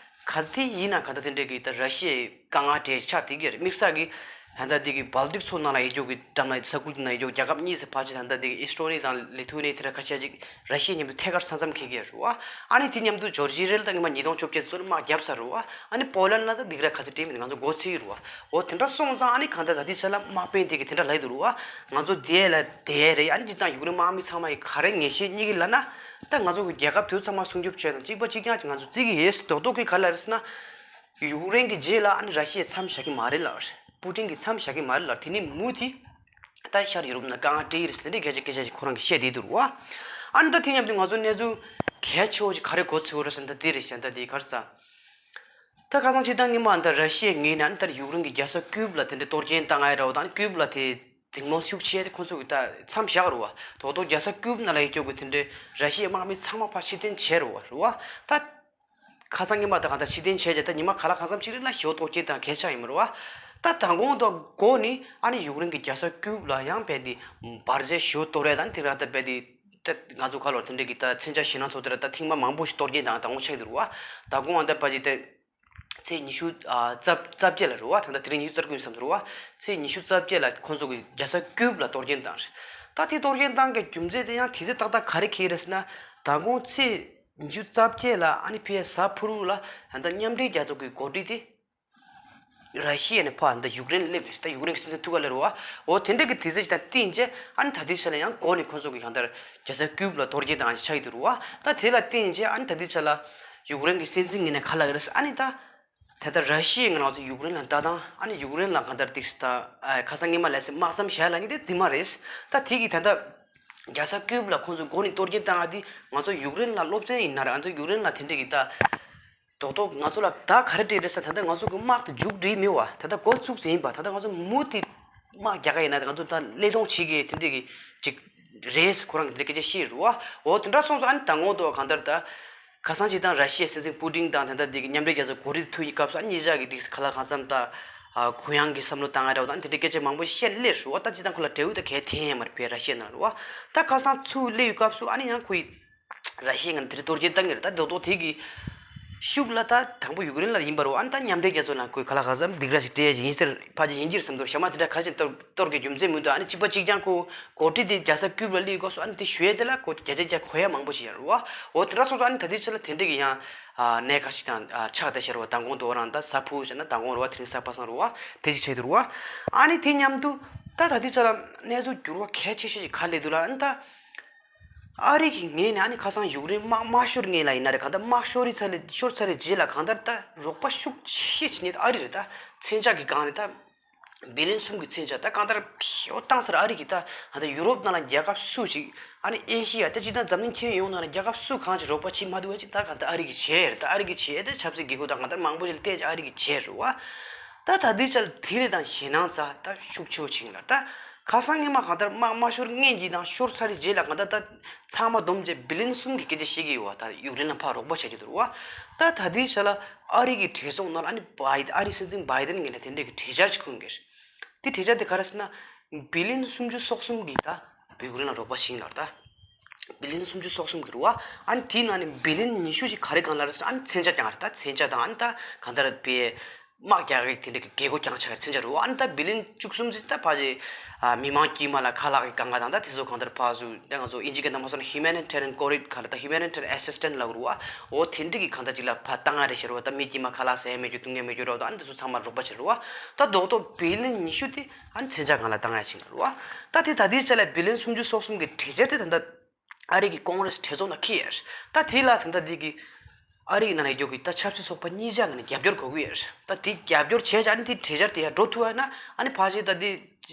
ག་དེ་ཡིན་ན་ག་ད་དེ་འདྲ་གི་ད་ར་ཤི་ཡའི་དཀའ་ངལ་འཕྲད་ཆགས་དེ་གི་རེད། དམིགས་བསལ་གི་ད་ལྟ་དེ་གི་སྦལ་ཏིག་མཚོ་ནང་ལ་ཡོད་རྒྱུ་གི་འགྲམ་ལ་ས་ཁུལ་དེ་ན་ཡོད་རྒྱུ་རྒྱལ་ཁབ་གཉིས་སུ་ཕར་ཕྱིན། ད་ལྟ་དེ་གི་ཨི་སི་ཏོ་ནི་དང་ལི་ཐུ་ནི་དེ་འདྲ་ཁ་ཤས་ཅིག་ར་ཤི་ཡའི་མཉམ་དུ་ཐད་ཀར་ས་མཚམས་འཁེལ་གྱི་རེད་བ། ཨ་ནི་དེ་མཉམ་དུ་ཇོར་ཇི་ཡ་རེད། ད་སྔོན་མ་ཉིས་སྟོང་བཅོ་བརྒྱད་ཚོ་ལ་དམག་བརྒྱབ་ཚར་རེད་བ། ཨ་ནི་པོ་ལན་ལ་ད་སྡིགས་ར་ག་ཚོད་སྤྲད་མིན་ང་ཚོ་མགོ་ཚོས་ཡོད་རེད་བ། འོ་དེ་འདྲ་སོང་ཙང་ཨ་ནི་གང་ལྟར་ད་ལྟའི་ཆ་ལ་དམག་དཔོན་དེ་གིས་དེ་འདྲ་ལབ་ཀྱི་འདུག་རེད་བ། ང་ཚོ་དེ་ལ་བསྡད་རེད། ཨ་ནི་སྤྱིར་བཏང་ཡུཀ་རེན་དམག་མི་ཚང་མ་གིས་ག་རེ་ངེས་ཤེས་རྙེད་ཀྱི་ལབ་ན། ད་ང་ཚོ་གི་རྒྱལ་ཁབ་དེ་ཚང་མ་སྲུང་སྐྱོབ་བྱས་ན་གཅིག་པ་གཅིག་རྐྱང་ཅིག་ང་ཚོ་བརྩི་གི་ཡོད། རྡོག་རྡོག་གིས་ག་རེ་ལབ་རེད་ཟེར་ན། ཡུཀ་རེན་གྱི་རྗེས་ལ་ཨ་ནི་ར་ཤི་ཡས་མཚམས་བཞག་གི་མ་རེད་ལབ། པུ་ཏིན་གྱིས་མཚམས་བཞག་གི་མ་རེད་ལབ། དེ་ནི་མུ་མཐུད་ད་ཤར་ཡུ་རོབ་ནང་དཀའ་ངལ་འཕྲད་ཀྱི་རེད་ཟེར་དེ་འདྲའི་སྐད་ཆ་སྐད་ཆ་ཞིག་ཁོ་རང་གིས་བཤད་བསྡད་འདུག་རེད་བ། ཨ་ནི་ད་དེ་མཉམ་དུ་ང་ཚོ་གནས་ཚུལ་གལ་ཆེ་བོ་ཞིག་ག་རེ་མགོ་ཚོས་ཡོད་རེད་ཟེར་ན་ད་དེ་རེད་ཤག་ད་དེ་ག་རེ་ཟེར། ད་ཁ་སང་སྤྱིར་བཏང་སྔོན་མ་ད་ར་ཤི་ཡའི་ངོས་ནས་ཨ་ནི་ད་ཡུཀ་རེན་གྱི་རྒྱལ་ས་ཀིབ་ལ་དེ་འདྲའི་གཏོར་སྐྱོན་བཏང་ཡ་འདྲ་བོ་དང་ཀིབ་ལ་དེ་འཛིང་མོ་ཤུགས་ཆེ་དེ་ཁོང་ཚོ་གིས་ད་མཚམས་བཞག་རེད་བ། རྡོག་རྡོག་རྒྱལ་ས་ཀིབ་ནང་ལ་ཡོད་རྒྱུ་གི་དེ་འདྲའི་ར་ཤི་ཡའི་དམག་མི་ཚང་མ་ཕར་ཕྱིར་འཐེན་བྱས་རེད་བ། རེད་བ། ད་ཁ་སང་སྔོན་མ་ད་གང་ལྟར་ཕྱིར་འཐེན་བྱས་རྗེས་ད་ཉི་མ་ག་ལ་གང་འཚམ་ཅིག་རེད་ལ་ཞེ་པོ་གཏོར་སྐྱོན་བཏང་གལ་ཆགས་ཡོད་མ་རེད་བ། ད་མདང་དགོང་དག་སྒོ་ནས་ཨ་ནི་ཡུཀ་རེན་གྱི་རྒྱལ་ས་ཀིབ་ལ་ཡང་རྦད་དེ་འབར་རྫས་ཞེ་པོ་གཏོར་ཡ་དང་དེ་ར་ད་རྦད་དེ། ད་ང་ཚོ་ག་ལོར་དེ་འདྲའི་གི་ད་མཚོན་ཆ་ཞེད་སྣང་ཚ་པོ་དེ་ར་ད་ཐེངས་མ་མང་པོ་ཞིག་གཏོར་སྐྱོན་བཏང་དང་པོ་ཆགས་འདུག་རེད་བ། མདང་དགོང་ཨ་ད་ཕར་ཅིག་ད་ ཚེས་ཉི་ཤུ་ཨ་རྩ་རྩ་བརྒྱད་ལ་རེད་བ། ད་ལྟ་དེ་རིང་ཉི་ཤུ་རྩ་དགུ་ཡིན་བསམ་འདུག་རེད་བ། ཚེས་ཉི་ཤུ་རྩ་བརྒྱད་ལ་ཁོང་ཚོ་གི་རྒྱལ་ས་ཀིའུབ་ལ་གཏོར་སྐྱོན་བཏང་རེད། ད་དེ་གཏོར་སྐྱོན་བཏང་གི་རྒྱུ་མཚན་དེ་ཡང་དེ་ཚེ་ཏག་ཏག་ག་རེ་འཁེལ་རེད་ཟེར་ན། མདང་དགོང་ཚེས་ཉི་ཤུ་རྩ་བརྒྱད་ལ་ཨ་ནི་ཕ་གི་གཟའ་ཕུར་བུ་ལ་ད་ལྟ་མཉམ་འབྲེལ་རྒྱལ་ཚོགས་ཀྱི་འགོ་ཁྲིད་དེ་ར་ཤི་ཡ་ནས་ཕར་ད་ཡུཀ་རེན་སླེབས་རེད། ད་ཡུཀ་རེན་གྱི་སྲིད་འཛིན་ཐུག་ག་སླེབས་རེད་བ། འོ་དེ་འདྲ་གི་དུས་ཚོད་ཅིག་དང་བསྟུན་བྱས་ཨ་ནི་ད་ལྟའི་ཆ་ལ་ཡང་འགོ་ནས་ཁོང་ཚོ་གི་གང་ལྟར་རྒྱལ་ས་ཀིའུབ་ལ་གཏོར་སྐྱོན་བཏང་ཆགས་ཀྱི་འདུག་རེད་བ། ད་དེ་ལ་བསྟུན་བྱས་ཨ་ནི་ད་ལྟའི་ཆ་ལ་ཡུཀ་རེན་གྱི་སྲིད་འཛིན་ངོས་ནས་ག་ལབ་ཀྱི་རེད་ཟེར། ཨ་ནི་ད་ད་ལྟ་ར་ཤི་ཡའི་ངོས་ནས་ང་ཚོ་ཡུཀ་རེན་ལ་ལྟ་སྟངས། ཨ་ནི་ཡུཀ་རེན་ལ་གང་ལྟར་ཏིག་ད་ཁ་སང་ཉི་མ་ལབ་ཟེར་དམག་མཚམས་བཞག་ལབ་མཁན་དེ་རྫུན་མ་རེད། ད་དེ་གི་ད་ལྟ་རྒྱལ་ས་ཀིའུབ་ལ་ཁོང་ཚོ་འགོ་ནས་གཏོར་སྐྱོན་བཏང་ཡ་དེ་ང་ཚོ་ཡུཀ་རེན་ལ་སློབ་ཚན་ཡིན་ན་རེད། ང་ཚོ་ཡུཀ་རེན་ལ་དེ་འདྲ་གི་ད་རྡོག་རྡོག་ང་ཚོ་ལ་ད་ག་རེ་སྤྲད་རེད་ཟེར། ད་ལྟ་ང་ཚོ་གི་དམག་དེ་མཇུག་སྒྲིལ་མེད་བ། ད་ལྟ་འགོ་བཙུགས་ཟིན་ཡིན་པ། ད་ལྟ་ང་ཚོ་མུ་མཐུད་དམག་རྒྱག་ག་ཡིན་ན་ད་ང་ཚོ་ད་བློས་གཏོང་བྱེད་གི་དེ་འདྲ་གི་ཅིག་རེད། ཁོ་རང་གི་དེ་འདྲ་སྐད་ཆ་བཤད་རེད་བ། འོ་དེ་འདྲ་སོང་ཙང་ཨ་ནི་ད་ངོ་ཐོག་གང་ལྟར་ད་ཁ་སང་ཅིག་དང་ར་ཤི་ཡའི་སྲིད་འཛིན་པུ་ཏིན་དང་ད་ལྟ་འདི་གི་མཉམ་འབྲེལ་རྒྱལ་ཚོགས་གོ་སྒྲིག་ཐུག་ཡི་སྐབས་སུ་ཨ་ནི་གཉིས་ཆ་གི་འགྲིག་ཁ་ལག་གང་འཚམ་ད་གུ་ཡངས་ཀྱི་བསམ་བློ་བཏང་ཡ་འདྲ་བོ་དང་དེ་འདྲའི་སྐད་ཆ་མང་པོ་བཤད་སླེབས་རེད་བ། ད་ཅིག་དང་ཁོ་ལ་འབྲེལ་བ་ད་གལ་ཐེ་ཡང་མ་རེད་པས་ར་ཤི་ཡ་ནང་ལ་བ། ད་ཁ་སང་ཚུར་སླེབས་ཡི་སྐབས་སུ་ཨ་ནི་ཡང་ཁོ་ཡི་ར་ཤི་ཡ་ངང་དེ་རིང་གཏོར་སྐྱོན་བཏང་གི་རེད། ད་རྡོག་རྡོག་དེ་གི་ཤུགས་ལ་ད་དང་པོ་ཡུཀ་རེན་ལ་ཡིན་པ་རེད་བ། ཨ་ནི་ད་མཉམ་འབྲེལ་རྒྱལ་ཚོགས་ནང་ཁོས་ཁ་ལག་གང་འཚམ་སྡིགས་ར་ཞིག་སྤྲད་ཡ་ཡིན་ཟེར་ཕལ་ཆེར་ཡིན་གྱི་རེད་བསམ་འདུག་ཞྭ་དམར་དེ་འདྲ་ག་ཞིག་གཏོར་གཏོར་གྱི་རྒྱུ་མཚན་མི་འདུག་ཨ་ནི་གཅིག་པ་གཅིག་རྐྱང་ཁོ་གོ་སྒྲིག་དེ་རྒྱལ་ས་ཀིའུབ་ལ་སླེབས་སྐབས་སུ་ཨ་ནི་དེ་ཞུ་ཡས་དེ་ལ་ཁོ་བརྒྱ་ཆ་བརྒྱ་གོ་ཡ་མང་པོ་ཞིག་ཡོད་རེད་བ། འོ་དེ་འདྲ་སོང་ཙང་ཨ་ནི་ད་ལྟའི་ཆ་ལ་དེ་འདྲ་གི་ཡང་ཨ་གནད་འགག་ཞིག་དང་ཨ་ཆགས་བསྡད་ཤག་རེད་བ། མདང་དགོང་དུ་རང་ད་གཟའ་ཕུར་བུ་བྱས་ན་མདང་དགོང་རེད་བ། དེ་རིང་གཟའ་པ་སངས་རེད་བ། དེ་ཅིག་ཆགས་འདུག་རེད་བ། ཨ་ནི་དེ་མཉམ་དུ་ད་ད་ལྟའི་ཆ་ལ་གནས་ཚུལ་འགྱུར་བ་གལ་ཆེ་ཤོས་ཤིག་ག་སླེབས་འདུག་ལབ་ན། ད་ཨ་རི་གི་ངོས་ནས་ཨ་ནི་ཁ་སང་ཡུཀ་རེན་དམག་དམག་ཤོར་ངེས་ལ་ཡིན་ན་རེད། གང་ལྟར་དམག་ཤོར་རི་ཚར་ལས་ཤོར་ཚར་རེད་རྗེས་ལ་གང་ལྟར་ད་རོགས་པ་ཤུགས་ཆེ་བྱེད་ནི་ཨ་རི་རེད། ད་མཚོན་ཆ་གི་སྒང་ནས་ད་བི་ལིན་གསུམ་གྱི་མཚོན་ཆ་ད་གང་ལྟར་ཕྱོགས་བཏང་ཚར། ཨ་རི་གི་ད་གང་ལྟར་ཡུ་རོབ་ནང་ལ་རྒྱལ་ཁབ་སུ་ཞིག་ཨ་ནི་ཨེ་ཤི་ཡ་ད་སྤྱིར་བཏང་འཛམ་གླིང་ཁྱོན་ཡོངས་ནང་ལ་རྒྱལ་ཁབ་སུ་གང་ཞིག་རོགས་པ་བྱེད་མ་ཐུབ་པ་ཅིག་ད་གང་ལྟར་ཨ་རི་གི་བྱས་རེད། ད་ཨ་རི་གི་བྱས་ད་ཆབ་སྲིད་དགོས་མཁོ་ད་གང་ལྟར་མང་པོ་ཞིག་ལ་བརྟེན་ཨ་རི་གི་བྱས་རེད་བ། ད་ད་ལྟའི་ཆར་དེ་ལས་དང་ཞེད་སྣང་ཚ་ད་ཤུགས་ཆེ་བོ་ཕྱིན་ལ། ད་ཁ་སང་ཉི་མ་གང་ལྟར་དམག་དམག་ཤོར་ངེས་ཀྱི་དང་ཤོར་ཚར་རྗེས་ལ་གང་ལྟར་ད་ཚང་མ་བསྡོམས་བྱས་བི་ལིན་གསུམ་གྱི་སྐད་ཆ་བཤད་ཀྱི་ཡོད་བ། ད་ཡུཀ་རེན་ལ་ཕར་རོགས་པ་བྱ་རྒྱུ་འདུག་བ། ད་ད་ལྟའི་ཆར་ལ་ཨ་རི་གི་གྲོས་ཚོགས་ནང་ལ་ཨ་ནི་བའི་ཨ་རི་སྲིད་འཛིན་བའི་ཌེན་ངོས་ནས་དེ་འདྲས་ཀྱི་གྲོས་འཆར་ཅིག་འཁོད་ཀྱི་རེད། དེ་གྲོས་འཆར་དེ་ག་རེ་ཟེར་ན། བི་ལིན་སུམ་ཅུ་སོ་གསུམ་གྱི་ད་ཡུཀ་རེན་ལ་རོགས་པ་བྱིན་ལ་ད། བི་ལིན་སུམ་ཅུ་སོ་གསུམ་གྱི་རེད་བ། ཨ་ནི་དེའི་ནང་ནས་བི་ལིན་ཉི་ཤུ་ཞིག་ག་རེ་གང་ལ་རེད་ཟེར། ཨ་ནི་མཚོན་ཆ་རྐྱང་རེད། ད་མཚོན་ཆ་དང་ཨ་ནི་ད་གང་ལྟར་བའི་དམག་རྒྱག་གི་དེ་འདྲ་གི་རྒྱལ་སྒོ་རྐྱང་ཆགས་མཚོན་ཆ་རེད་བ། ཨ་ནི་ད་བི་ལིན་བཅུ་གསུམ་ཟིག་ད་ཕ་ཅེ་ཨ་མི་མང་དཀྱུས་མ་ལ་ཁ་ལག་གི་གང་ག་དང་ད་དེ་ཚོ་གང་ལྟར་ཕ་ཟུ་ད་ང་ཚོ་ཨིན་ཇི་སྐད་ནང་མ་སོང་ན་humanitarian corridor ག་ལ་ད་humanitarian assistance ལབ་རུ་བ། འོ་དེ་འདྲ་གི་གང་ལྟར་ཅིག་ལ་ཕ་བཏང་ཡ་རེད་ཤེས་རུ་བ། ད་མི་དཀྱུས་མ་ཁ་ལག་ཟ་ཡ་མེད་རྒྱུ་བཏུང་ཡ་མེད་རྒྱུ་རོ་ད་ཨ་ནི་དེ་ཚོ་ཚང་མ་རོགས་པ་བྱེད་རུ་བ། ད་རྡོག་རྡོག་བི་ལིན་ཉི་ཤུ་དེ་ཨ་ནི་མཚོན་ཆ་གང་ལ་བཏང་ཡ་ཞིག་ལ་རུ་བ། ད་དེ་ད་དེའི་ཆ་ལ་བི་ལིན་སུམ་ཅུ་སོ་གསུམ་གི་གྲོས་འཆར་དེ་ད་ལྟ་ཨ་རི་གི་ཀོང་རེས་གྲོས་ཚོགས་ནང་འཁྱེར་ཡོད། ད་དེ་ལ་ད་ལྟ་འདི་གི་ཨ་རི་ཡི་ནང་ལ་ཡོད་རྒྱུ་གི་ད་ཆབ་སྲིད་ཚོགས་པ་གཉིས་ཆ་ངོས་ནས་རྒྱབ་སྐྱོར་དགོས་ཀྱི་ཡོད། ད་དེ་རྒྱབ་སྐྱོར་བྱས་ཀྱང་ཨ་ནི་དེ་གྲོས་འཆར་དེ་ཡར་འགྲོ་ཐུབ་པ་ན་ཨ་ནི་ཕལ་ཆེར་ད་དེ་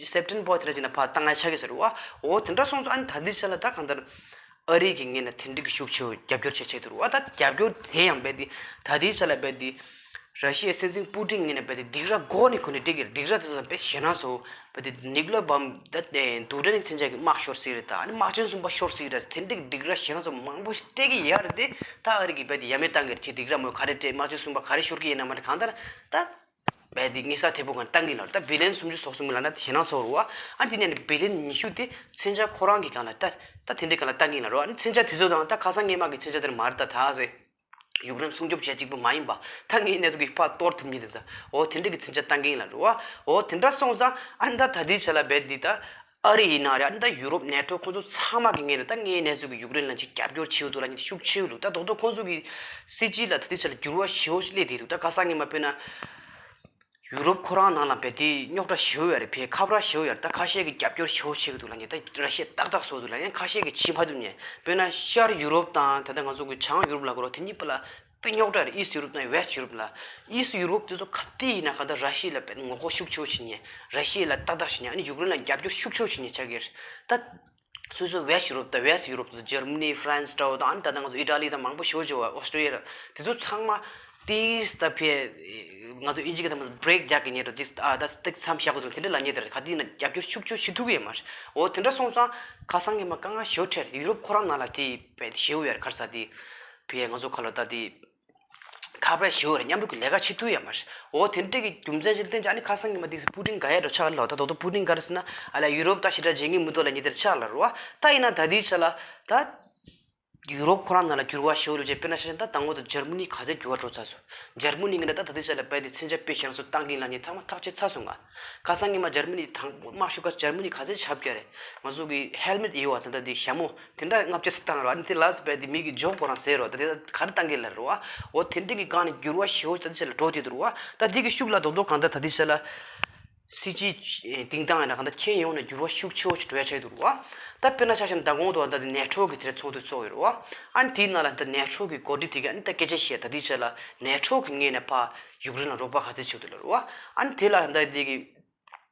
སེབ་ཊེམ་བར་དེ་འདྲ་ཅིག་ན་ཕར་བཏང་ཡ་ཆགས་ཀྱི་ཟེར་བ། འོ་དེ་འདྲ་སོང་ཙང་ཨ་ནི་ད་འདི་ཆ་ལ་ད་གང་ལྟར་ཨ་རི་གི་ངོས་ནས་དེ་འདྲ་གི་ཤུགས་ཆེ་བོ་རྒྱབ་སྐྱོར་བྱེད་ཆེད་དུ་རུ་བ། ད་རྒྱབ་སྐྱོར་དེ་ཡང་རྦད་དེ་ད་དེའི་ཆ་ལ་རྦད་དེ་ར་ཤི་ཡའི་སྲིད་འཛིན་པུ་ཏིན་ངོས་ནས་རྦད་དེ་སྡིགས་ར་མགོ་ནས་ཁོ་ནས་སྤྲད་ཀྱི་རེད། སྡིགས་ར་དེ་ཚོ་རྦད་ཞེད་སྣང་ཚ་བོ། བ་དེ་ནིག་ལོ་བམ་ད་དེ་དུག་སྦྲེལ་མཚོན་ཆ་གི་དམག་ཤོར་སྲིད་རེད། ད་ཨ་ནི་དམག་ཆེན་གསུམ་པ་ཤོར་སྲིད་རེད། དེ་འདྲའི་སྡིགས་ར་ཞེད་སྣང་ཚ་བོ་མང་པོ་ཞིག་སྤྲད་ཀྱི་ཡོད་རེད་དེ། ད་ཨ་རི་གིས་རྦད་དེ་ཡ་མེད་བཏང་གི་རེད། ཁྱེད་སྡིགས་ར་མོ་ག་རེ་སྤྲད། དམག་ཆེན་གསུམ་པ་ག་རེ་ཤོར་གྱི་ཡིན་ན་མ་རེད། གང་ལྟར་ད་རྦད་དེ་དངུལ་ས་ཐེ་པོ་གང་བཏང་གི་ལ་ད་བི་ལིན་སུམ་ཅུ་སོ་གསུམ་ལ་ན་ཞེད་སྣང་ཚ་བོ་རུ་བ། ཨ་དེ་ནས་ནི་བི་ལིན་ཉི་ཤུ་དེ་མཚོན་ཆ་ཁོ་རང་གི་སྒང་ལ་ད་ད་དེ་འདྲའི་སྒང་ལ་བཏང་གི་ལ་རུ་བ། ཨ་ནི་མཚོན་ཆ་དེ་ཚོ་དང་ད་ཁ་སང་སྔོན་མ་གི་མཚོན་ཆ་དེ་མ་རེད། ད་ད་ཟེ། ཡུཀ་རེན་སྲུང་སྐྱོབ་བྱེད་གཅིག་པུ་མ་ཡིན་པ། ད་ངའི་གནས་ཚུལ་གྱི་ཕར་གཏོར་ཐུབ་མཁན་དེ་ཚོ། འོ་དེ་འདྲ་གི་མཚོན་ཆ་བཏང་གི་ཡིན་ལ་རུ་བ། འོ་དེ་འདྲ་སོང་ཙང་ཨ་ནི་ད་ད་ལྟའི་ཆ་ལ་རྦད་དེ་ད་ཨ་རི་ཡིན་ན་རེད། ཨ་ནི་ད་ཡུ་རོབ་ནེ་ཊོ་ཁོང་ཚོ་ཚང་མ་གི་ངོས་ནས་ད་ངའི་གནས་ཚུལ་གྱི་ཡུཀ་རེན་ལ་ཅིག་རྒྱབ་སྐྱོར་བྱེད་འདུག་ལ་ཅིག་ཤུགས་ཆེ་འདུག་ད་རྡོག་རྡོག་ཁོང་ཚོ་གི་སྲིད་སྤྱི་ལ་ད་ལྟའི་ཆ་ལ་འགྱུར་བ་ཞེ་པོ་ཞིག་སླེབས་བསྡད་འདུག་ད་ཁ་སང་ཉི་མ་དཔེར་ན། ཡུ་རོབ་ཁོ་རང་ནང་ལ་རྦད་དེ་རྙོག་དྲ་ཞེ་པོ་ཡོད་རེད། ཕར་ཁ་བར་ཞེ་པོ་ཡོད་རེད། ད་ཁ་ཤས་ཀྱིས་རྒྱབ་སྐྱོར་ཞེ་པོ་བྱེད་ཀྱི་འདུག་ལབ་མཁན། ད་ར་ཤི་ཡ་ཏག་ཏག་བཟོ་འདུག་ལབ་མཁན། ཁ་ཤས་ཀྱིས་བྱེད་མ་ཐུབ་མཁན། དཔེར་ན་ཤར་ཡུ་རོབ་དང་ད་ལྟ་ང་ཚོ་གི་བྱང་ཡུ་རོབ་ལབ་དགོས་རེད། དེ་གཉིས་བར་ལ་དཔེ་རྙོག་དྲ་རེད། ཨིསི་ཊི་ཡུ་རོབ་དང་ཝེསི་ཊི་ཡུ་རོབ་ལ། ཨིསི་ཊི་ཡུ་རོབ་དེ་ཚོ་ག་དུས་ཡིན་ན་གང་ལྟར་ར་ཤི་ཡ་ལ་དཔེ་ངོ་ལྐོག་ཤུགས་ཆེ་པོ་བྱེད་མཁན། ར་ཤི་ཡ་ལ་ཏག་ཏག་བྱེད་མཁན། ཨ་ནི་ཡུཀ་རེན་ལ་རྒྱབ་སྐྱོར་ཤུགས་ཆེ་པོ་བྱེད་མཁན་ཆགས་ཀྱི་རེད། ད། སོ་སོ་ཝེསི་ཊི་ཡུ་རོབ་དང་ཝེསི་ཊི་ཡུ་རོབ་དང་འཇར་མ་ནི། ཧྥ་རན་སི་འདྲ་བོ་དང་། ཨ་ནི་ད་ལྟ་ང་ཚོ་ཨི་ཊ་ལི་དང་མང་པོ་ཞེ་པོ་ཅིག་ཡོད་པ། ཨོ་སི་ཊྲེ་ལི་ཡ་དང་། དེ་ཚོ་ཚང་མ་ཏིས་ད་ཕར་ང་ཚོ་ཨིན་ཇི་སྐད་དང་མ་བྷི་རེག་རྒྱག་གི་ཉེ་འགྲོ་ཅིག་ཨ་ད་སྟེགས་མཚམས་བཞག་དགོས་འདུག་དེ་འདྲ་ལབ་མཁན་དེ་རེད། ག་དུས་ཡིན་ན་རྒྱབ་སྐྱོར་ཤུགས་ཆེ་བྱེད་ཐུབ་ཀྱི་ཡོད་མ་རེད། འོ་དེ་འདྲ་སོང་ཙང་ཁ་སང་ཉི་མ་དཀའ་ངལ་ཞེ་པོ་འཕྲད་རེད། ཡུ་རོབ་ཁོ་རང་ནང་ལ་དེ་བས་ཞེ་པོ་ཡོད་རེད། ག་རེ་ཟེར་དེ་ཕར་ང་ཚོ་ཁ་ལོ་ད་དེ། ཁ་པར་ཞུ་བར་མཉམ་རུབ་ཀྱི་ལས་ཀ་བྱེད་ཐུབ་ཡོད་མ་རེད། འོ་དེ་འདྲ་གི་རྒྱུ་མཚན་ཞིག་བརྟེན་ཅིག་ཨ་ནི་ཁ་སང་ཉི་མ་དེ་པུ་ཏིན་དགའ་ཡ་འགྲོ་ཆགས་ལ། ད་དོ་དོ་པུ་ཏིན་ག་རེ་ཟེར་ན་ཨ་ལ་ཡུ་རོབ་ད་ཞེ་དྲག་བརྗེད་ངེས་མི་འདུག་ལབ་མཁན་དེ་ཆགས་ལ་རུ་བ། ད་ཡིན་ན་ད་དེའི་ཆ་ལ་ད་ ཡུ་རོབ་ཁོ་རང་ནང་ལ་འགྱུར་བ་ཞེ་པོ་ལོས་བྱས། དཔེར་ན་ཆ་བཞག་ན་ད་དང་པོ་དེ་འཇར་མ་ནི་ག་ཚད་འགྱུར་བ་འགྲོ་ཚར་སོང་། འཇར་མ་ནི་ངོས་ནས་ད་ད་ལྟའི་ཆ་ལ་རྦད་དེ་མཚོན་ཆ་དཔེ་བཞག་ན་ཚོ་བཏང་གིན་ལབ་མཁན་ཚང་མ་ཐག་བཅད་ཚར་སོང་ང་། ཁ་སང་ཉི་མ་འཇར་མ་ནི་དང་པོ་དམག་ཤོར་སྐབས་སུ་འཇར་མ་ནི་ག་ཚད་ཆག་བསྡད་རེད། ང་ཚོ་གི་ཧེལ་མེད་ཡོད་པ་དེ་འདྲ་དེ་ཞྭ་མོ་དེ་འདྲ་ལྔ་བརྒྱ་ཙམ་བཏང་རོགས། ཨ་ནི་དེ་ལ་རྦད་དེ་མི་གི་ཇོབ་ཁོ་རང་ཟད་རོགས། ད་དེ་ག་རེ་བཏང་གི་ལབ་རོགས། འོ་དེ་འདྲ་གི་སྒང་ནས་འགྱུར་བ་ཞེ་པོ་ད་ལྟའི་ཆ་ལ་འགྲོ་བསྡད་འདུག་རོགས། ད་དེ་གི་ཤུགས་ལ་རྡོག་རྡོག་གང་ལྟར་ད་ལྟའི་ཆ་ལ་སྲིད་ཇུས་སྟེང་སྟངས་ཡིན་ན་གང་ལྟར་ཁྱོན་ཡོངས་ནས་འགྱུར་བ་ཤུགས་ཆེ་བོ་ཞིག་འགྲོ་ཡ་ཆགས་འདུག་རོགས། ད་དཔེར་ན་ཆ་བཞག་ན་མདང་དགོང་དུ་ད་ལྟ་ནེ་ཊོ་གི་དེ་རིང་ཚོགས་འདུ་ཚོགས་ཡོད་རོགས། ཨ་ནི་དེའི་ནང་ལ་ད་ནེ་ཊོ་གི་འགོ་ཁྲིད་དེ་གིས་ཨ་ནི་ད་སྐད་ཆ་བཤད། ད་ལྟའི་ཆ་ལ་ནེ་ཊོ་གི་ངོས་ནས་ཕར་ཡུཀ་རེན་ལ་རོགས་པ་ག་ཚོད་བྱེད་འདུག་ལབ་རོགས། ཨ་ནི་དེ་ལ་ད་ལྟ་དེ་གི་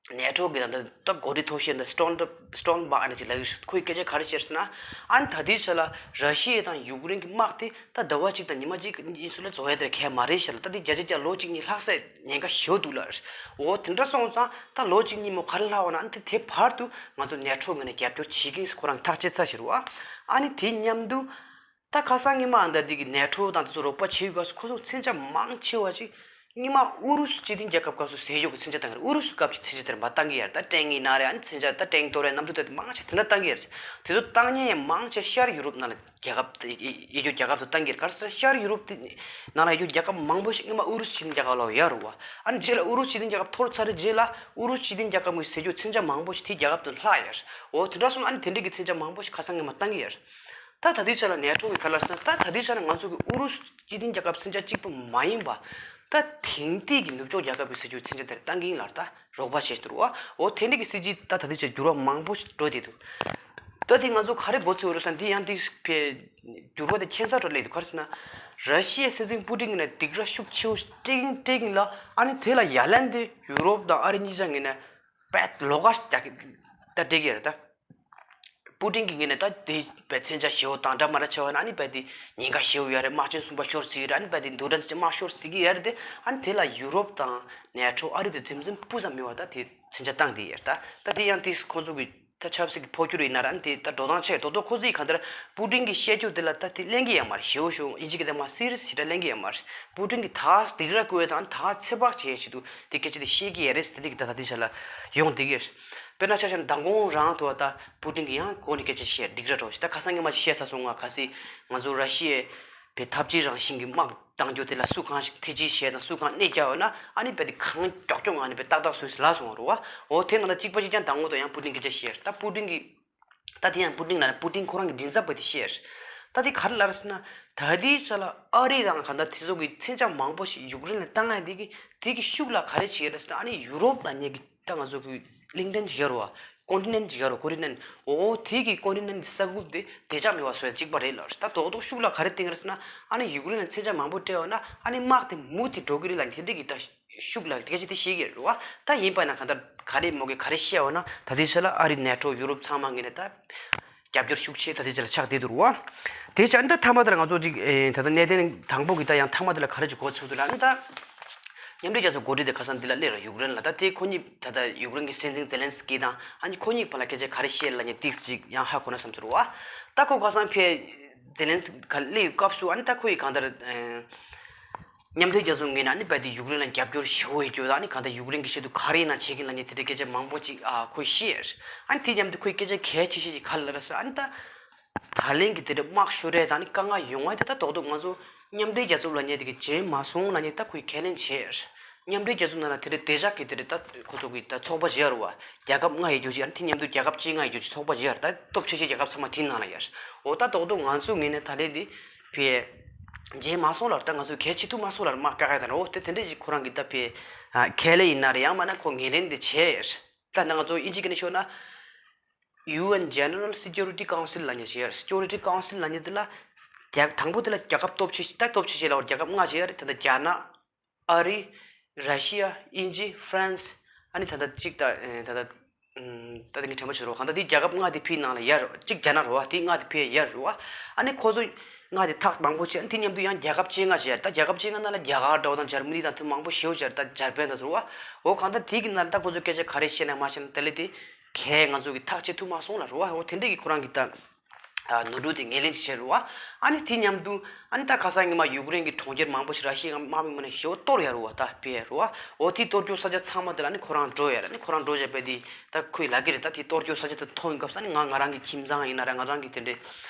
ནེ་ཊོ་གི་ད་ལྟ་ད་འགོ་ཁྲིད་མཐོ་ཤོས་ད་སི་ཊོལ་ཊེན་སི་ཊོལ་ཊེན་བྷག་ཨ་ནི་ཅིག་ལབ་ཀྱི་རེད། ཁོས་སྐད་ཆ་ག་རེ་བཤད་ཟེར་ན། ཨ་ནི་ད་ལྟའི་ཆ་ལ་ར་ཤི་ཡ་དང་ཡུཀ་རེན་གྱི་དམག་དེ་ད་ཟླ་བ་གཅིག་དང་ཉི་མ་གཅིག་གཉིས་སུ་ལ་རྫོགས་ཡ་དེ་གལ་མ་རེད་ཤག་ལ། ད་དེ་བརྒྱ་ཆ་བརྒྱ་ལོ་གཅིག་གཉིས་ལྷག་ས་ཉེན་ཁ་ཞེ་པོ་འདུག་ལབ། འོ་དེ་འདྲ་སོང་ཙང་ད་ལོ་གཅིག་གཉིས་མོ་ག་རེ་ལྷག་པ་ན། ཨ་ནི་དེ་དེ་བར་དུ་ང་ཚོ་ནེ་ཊོ་ངོས་ནས་རྒྱབ་སྐྱོར་བྱེད་ཀྱི་ཡིན་ཁོ་རང་གིས་ཐག་བཅད་ཚར་ཤག་རོགས། ཨ་ནི་དེ་མཉམ་དུ་ད་ཁ་སང་ཉི་མ་ཨ་ནི་ད་འདི་གི་ནེ་ཊོ་དང་དེ་ཚོ་རོགས་པ་བྱེད་སྐབས་སུ་ཁོ་ཚོ་མཚོན་ཆ་མང་ཆེ་བ་ཅིག་ཉི་མ་ཨུ་རུ་སུ་སྤྱི་མཐུན་རྒྱལ་ཁབ་སྐབས་སུ་ཟས་ཡོག་གི་མཚོན་ཆ་བཏང་གི་རེད། ཨུ་རུ་སུ་སྐབས་ཀྱི་མཚོན་ཆ་དེ་རིམ་པ་བཏང་གི་ཡོད་རེད། ད་ཊེང་ཡིན་ན་རེད། ཨ་ནི་མཚོན་ཆ་ད་ཊེང་གཏོར་རེད། གནམ་གྲུ་གཏོར་རེད། མང་ཆེ་དེ་འདྲ་བཏང་གི་ཡོད་རེད། དེ་ཚོ་བཏང་མཁན་ཡང་མང་ཆེ་ཤར་ཡུ་རོབ་ནང་ལ་རྒྱལ་ཁབ་དེ་ཡེ་ཡེ་ཤུ་རྒྱལ་ཁབ་ཏུ་བཏང་གི་རེད། ག་རེ་ཟེར་ན་ཤར་ཡུ་རོབ་དེ་ནང་ལ་ཡེ་ཤུ་རྒྱལ་ཁབ་མང་པོ་ཞིག་སྔོན་མ་ཨུ་རུ་སུ་སྤྱི་མཐུན་རྒྱལ་ཁབ་ལ་ཡོད་རེད་བ། ཨ་ནི་རྗེས་ལ་ཨུ་རུ་སུ་སྤྱི་མཐུན་རྒྱལ་ཁབ་འཐོར་ཚར་རྗེས་ལ་ཨུ་རུ་སུ་སྤྱི་མཐུན་རྒྱལ་ཁབ་ངོས་ཟས་རྒྱུ་མཚོན་ཆ་མང་པོ་ཞིག་དེའི་རྒྱལ་ཁབ་ཏུ་ལྷག་ཡོད་རེད། འོ་དེ་འདྲ་སོང་ཨ་ནི་དེ་འདྲ་གི་མཚོན་ཆ་མང་པོ་ཞིག་ཁ་སང་སྔོན་མ་བཏང་གི་ཡོད་རེད། ད་ད་ལྟའི་ཆ་ལ་ནེ་ཊོ་གི་ག་རེ་ལབ་ཟེར་ན། ད་ད་ལྟའི་ཆ་ལ་ང་ཚོ་གི་ཨུ་རུ་སུ་སྤྱི་མཐུན་རྒྱལ་ཁབ་མཚོན་ཆ་གཅིག་པུ་མ་ཡིན་པ། ད་དེང་དུས་ཀྱི་ནུབ་ཕྱོགས་རྒྱལ་ཁབ་ཀྱི་ཟས་རྒྱུ་མཚོན་ཆ་དེ་རེད་བཏང་གི་ཡིན་ལབ། ད་རོགས་པ་བྱེད་ཤི་འདུག་རོགས། འོ་དེ་འདྲ་གི་སྲིད་ཇུས་ད་ད་ལྟའི་ཆ་འགྱུར་བ་མང་པོ་ཞིག་འགྲོ་བསྡད་འདུག་ད་དེ་ང་ཚོ་ག་རེ་མགོ་ཚོས་རེད་ཟེར་ན། དེ་ཡང་དེ་འགྱུར་བ་དེ་ཁྱད་མཚར་རུ་སླེབས་འདུག་ག་རེ་ཟེར་ན། ར་ཤི་ཡའི་སྲིད་འཛིན་པུ་ཏིན་གྱི་ནས་སྡིགས་ར་ཤུགས་ཆེ་བོ་སྤྲད་ཀྱིན་སྤྲད་ཀྱིན་ལ། ཨ་ནི་དེ་ལ་ཡ་ལན་དེ་ཡུ་རོབ་དང་ཨ་རི་གཉིས་ཆ་ངོས་ནས་བད་ལོག་ག་རྒྱག་གི་ད་སྤྲད་ཀྱི་རེད་ད། པུ་ཏིན་གྱི་ངོས་ནས་ད་དེ་བས་མཚོན་ཆ་ཞེ་པོ་དང་འདྲ་མ་འདྲ་བྱས་པ་ན། ཨ་ནི་བས་དེ་ཉེན་ཁ་ཞེ་པོ་ཡོད་རེད། དམག་ཆེན་གསུམ་པ་ཤོར་སྲིད་ཀྱི་རེད། ཨ་ནི་བས་དེ་འདུ་འགྲན་ཆེ་དམག་ཤོར་སྲིད་ཀྱི་ཡོད་རེད་དེ། ཨ་ནི་དེ་ལ་ཡུ་རོབ་དང་ནེ་ཊོ་ཨ་རི་དེ་དེ་ཙམ་སྤུ་ཙམ་མེད་པ་ད་དེ་མཚོན་ཆ་བཏང་དེ་ཡོད་རེད་ད། ད་དེ་ཡང་དེ་ཁོང་ཚོ་གི་ད་ཆབ་སྲིད་ཀྱི་འཕོ་འགྱུར་ཡིན་ན་ར། ཨ་ནི་དེ་ད་འགྲོ་སྟངས་ཆེ་རྡོག་རྡོག་ཁོ་ཚོ་ཡི་གང་ལྟར་པུ་ཏིན་གྱིས་བཤད་རྒྱུ་དེ་ལ་ད་དེ་ལེན་གྱི་ཡོད་མ་རེད། ཞེ་པོ་ཞེ་པོ་ཨིན་ཇི་གི་དེ་མ་སི་རི་ཡས་ཞེ་དྲག་ལེན་གྱི་ཡོད་མ་རེད། པུ་ཏིན་གྱིས་ད་སྡིགས་ར་བསྐུལ་བ་དང་ད་ཚོད་དཔག་བྱེད་ཡས་ཆེད་དུ་དེ་སྐད་ཆ་དེ་བཤད་ཀྱི་ཡོད་རེད་ཟེར། དེ་འདྲ་གི་ད་ད་དེ་ཆ་ལ་ཡོང་བསྡད་ཀྱི་ཡོད་རེད། དཔེར་ན་ཆ་བཞག་ན་མདང་དགོང་རང་དུ་བ་ད་པུ་ཏིན་གྱིས་ཡང་སྒོ་ནས་སྐད་ཆ་བཤད། སྡིགས་ར་རོགས་ཞེས། ད་ཁ་སང་ཉི་མ་ཞིག་བཤད་ཚར་སོང་ང་། གལ་སྲིད་ང་ཚོ་ར་ཤི་ཡའི་བའི་འཐབ་ཇུས་རང་བཞིན་གྱི་དམག་གཏང་རྒྱུ་དེ་ལ་སུ་གང་ཞིག་ཐེ་ཇུས་བྱས་དང་སུ་གང་གནོད་བསྐྱལ་ཡོད་ན། ཨ་ནི་བས་དེ་གང་མགྱོགས་མགྱོགས་ངང་ནས་བས་ཏག་ཏག་བཟོས་ལ་སོང་བ་རེད་བ། འོ་དེ་ནང་ལ་གཅིག་པ་གཅིག་རྐྱང་མདང་དགོང་དུ་ཡང་པུ་ཏིན་སྐད་ཆ་བཤད། ད་པུ་ཏིན་གྱིས་ད་དེ་ཡང་པུ་ཏིན་ལ་ནི་པུ་ཏིན་ཁོ་རང་གི་མགྲིན་ཚབ་པ་དེ་བཤད། ད་དེ་ག་རེ་ལབ་རེད་ཟེར་ན། ད་དེའི་ཆ་ལ་ཨ་རི་དང་གང་ལྟར་དེ་ཚོ་གི་མཚོན་ཆ་མང་པོ་ཞིག་ཡུཀ་རེན་ལ་བཏང་ཡ་དེ་གི་དེ་གི་ཤུགས་ལ་ག་རེ་བྱེད་རེད་ཟེར་ན། ཨ་ནི་ཡུ་རོབ་ལབ་མཁན་གྱི་ད་ང་ཚོ་གི་གླིང་ཕྲན་ཅིག་ཡོད་རེད་བ། ཀོན་ཊི་ནེན་ཊི་ཅིག་ཡོད་རེད། ཀོན་ཊི་ནེན་ཊི། འོ་དེ་གི་ཀོན་ཊི་ནེན་ཊི་ས་ཁུལ་དེ་བདེ་འཇགས་མེད་པ་བཟོ་ཡ་གཅིག་པ་རེད་ལབ། ད་རྡོག་རྡོག་ཤུགས་ལ་ག་རེ་བཏང་རེད་ཟེར་ན། ཨ་ནི་ཡུཀ་རེན་ལ་མཚོན་ཆ་མང་པོ་སྤྲད་ཡོད་ན་ཨ་ནི་དམག་དེ་མུ་མཐུད་འགྲོ་གི་རེད་ལབ་མཁན་དེ་འདྲ་གི་ད་ཤུགས་ལ་སྐད་ཆ་དེ་བཤད་ཀྱི་རེད་བ། ད་ཡིན་པ་ན་གང་ལྟར་ག་རེ་མོ་གི་ག་རེ་བཤད་འོ་ན། ད་ལྟའི་ཆ་ལ་ཨ་རི་ནེ་ཊོ་ཡུ་རོབ་ཚང་མ་ངོས་ནས་ད་རྒྱབ་སྐྱོར་ཤུགས་ཆེ་ད་ལྟའི་ཆ་ལ་ཆགས་བསྡད་འདུག་རེད་བ། དེ་ཆ་ཨ་ནི་ད་མཐའ་མ་དེ་ལ་ང་ཚོ་ཅིག་ཨེ་ད་ལྟ་གནད་དོན་དང་པོ་གི་ད་ཡང་མཐའ་མ་དེ་ལ་ག་རེ་ཅིག་གོ་ཚུགས་འདུག་ལབ་ན། ད་མཉམ་འབྲེལ་རྒྱལ་ཚོགས་འགོ་ཁྲིད་དེ་ཁ་སང་འདི་ལ་སླེབས་རེད། ཡུཀ་རེན་ལ། ད་དེ་ཁོ་གཉིས་ད་ལྟ་ཡུཀ་རེན་གྱི་སྲིད་འཛིན་ཛེ་ལན་སི་ཀི་དང་ཨ་ནི་ཁོ་གཉིས་བར་ལ་སྐད་ཆ་ག་རེ་བཤད་ལབ་མཁན་དེ་ཅིག་ཡང་ཧ་གོ་ན་བསམ་ཚུལ་རེད་བ། ད་ཁོ་ཁ་སང་ཕེབས། ཛེ་ལན་སི་ཀི་ག་སླེབས་ཡོད་སྐབས་སུ་ཨ་ནི་ད་ཁོ་ཡི་གང་ལྟར་ཨེ། མཉམ་འབྲེལ་རྒྱལ་ཚོགས་ངོས་ནས་ཨ་ནི་རྦད་དེ་ཡུཀ་རེན་ལ་རྒྱབ་སྐྱོར་ཞེ་པོ་ཡོད་རྒྱུ་དང་། ཨ་ནི་གང་ལྟར་ཡུཀ་རེན་གྱི་ཆེད་དུ་ག་རེ་ཡིན་ན་བྱེད་ཀྱི་ལབ་མཁན་དེ་འདྲའི་སྐད་ཆ་མང་པོ་ཅིག་ཨ་ཁོས་བཤད། ཨ་ནི་དེ་མཉམ་དུ་ཁོས་སྐད་ཆ་གལ་ཆེ་ཤོས་ཅིག་ག་རེ་ལབ་རེད་ཟེར། ཨ་ནི་ད་ད་ལན་གྱི་དེ་འདྲའི་དམག་ཤོར་ཡས་དང་ཨ་ནི་དཀའ་ངལ་ཡོང་ཡས་དེ་ད་རྡོག་རྡོག་ང་ཚོ་མཉམ་འབྲེལ་རྒྱལ་ཚོགས་ལབ་མཁན་དེ་གིས་བྱས་མ་སོང་ལབ་མཁན་ད་ཁོས་ཁས་ལེན་བྱས། མཉམ་འབྲེལ་རྒྱལ་ཚོགས་ནང་ལ་དེ་འདྲའི་བདེ་འཇགས་ཀྱི་དེ་འདྲའི་ད་ཁོ་ཚོ་གི་ད་ཚོགས་པ་ཅིག་ཡོད་རེད་བ། རྒྱལ་ཁབ་ལྔ་ཡོད་རྒྱུ་ཅིག་ཨ་ནི་དེ་མཉམ་དུ་རྒྱལ་ཁབ་བཅོ་ལྔ་ཡོད་རྒྱུ་ཅིག་ཚོགས་པ་ཅིག་ཡོད་རེད། ད་སྟོབས་ཆེ་ཤོས་རྒྱལ་ཁབ་ཚང་མ་དེའི་ནང་ལ་ཡོད་རེད། འོ་ད་རྡོག་རྡོག་ང་ཚོ་ངོས་ནས་ད་ལན་འདི་ཕེ་བྱས་མ་སོང་ལབ། ད་ང་ཚོས་གལ་ཆེ་ཐུབ་མ་སོང་ལབ་དམག་བཀག་ཡ་དང་འོ་དེ་དེ་འདྲས་ཅིག་ཁོ་རང་གིས་ད་ཕེ་ཨ་ཁས་ལེན་ཡིན་ན་རེད། ཡང་མིན་ན་ཁོ་ངོས་ལེན་འདི་བྱས་ཡོད་རེད། ད་ནི་ང་ཚོ་དབྱིན་ཇི་སྐད་ནས་ཤོད་ན་ཡུ་ཨེན་General Security Council ལབ་མཁན་ཞིག་ཡོད་རེད། Security Council ལབ་མཁན་འདི་ལ་རྒྱ་དང་པོ་དེ་ལ་རྒྱལ་ཁབ་སྟོབས་ཆེ་ཤོས། ད་སྟོབས་ཆེ་ཤོས་ལབ་པར་རྒྱལ་ཁབ་ལྔ་ཞིག་ཡོད་རེད། ད་ལྟ་རྒྱ་ནག་ཨ་རི། ར་ཤི་ཡ། དབྱིན་ཇི། ཧྥ་རན་སི། ཨ་ནི་ད་ལྟ་གཅིག་ད་ཨེ་ད་ལྟ་ཨུམ་ད་ལྟ་ངས་དྲན་པ་བྱེད་རོགས། གང་ལྟར་དེ་རྒྱལ་ཁབ་ལྔ་དེ་ཕིའི་ནང་ལ་ཡར་རོ། གཅིག་རྒྱ་ནག་རེད་བ། དེ་ལྔ་དེ་ཕིའི་ཡར་རེད་བ། ཨ་ནི་ཁོ་ཚོ་ལྔ་དེ་ཐག་མང་པོ་བྱས། ཨ་ནི་དེ་མཉམ་དུ་ཡང་རྒྱལ་ཁབ་བཅོ་ལྔ་བྱས། ད་རྒྱལ་ཁབ་བཅོ་ལྔ་ནང་ལ་རྒྱ་གར་འདྲ་བོ་དང་འཇར་མ་ནི་དང་དེ་མང་པོ་ཞེ་པོ་བྱས། ད་འཇར་པན་དང་ཟེར་བ། འོ་གང་ལྟར་དེ་གི་ནང་ལ་ད་ཁོ་ཚོས་སྐད་ཆ་ག་རེ་བཤད་ན་མ་བཤད་ན་དེ་ལས་དེ་གས་ང་ཚོ་གི་ཐག་བཅད་ཐུབ་མ་སོང་ལབ་རེད་བ། འོ་དེ་འདྲས་ཀྱི་ཁོ་རང་གི་ད། ནོར་འཁྲུལ་དེ་ངོས་ལེན་བྱས་རེད་བ། ཨ་ནི་དེ་མཉམ་དུ་ཨ་ནི་ད་ཁ་སང་ཉི་མ་ཡུཀ་རེན་གྱི་གྲོང་ཁྱེར་མང་པོ་ཞིག་ར་ཤི་ཡའི་དམག་མི་ངོས་ནས་ཞེ་པོ་གཏོར་ཡོད་རེད་བ། ད་ཕེ་རེད་བ། འོ་དེ་གཏོར་རྒྱུ་ས་ཆ་ཚང་མ་དེ་ལ་ཨ་ནི་ཁོ་རང་འགྲོ་ཡོད་རེད། ཨ་ནི་ཁོ་རང་འགྲོ་བྱས་པ་དེ་ད་ཁོས་ལབ་ཀྱི་རེད། ད་དེ་གཏོར་རྒྱུ་ས་ཆ་དེ་མཐོང་ཡོང་སྐབས་སུ་ཨ་ནི་ང་ང་རང་གི་ཁྱིམ་ཚང་ཡིན་ན་ར་ང་རང་གི་དེ་འདྲའི་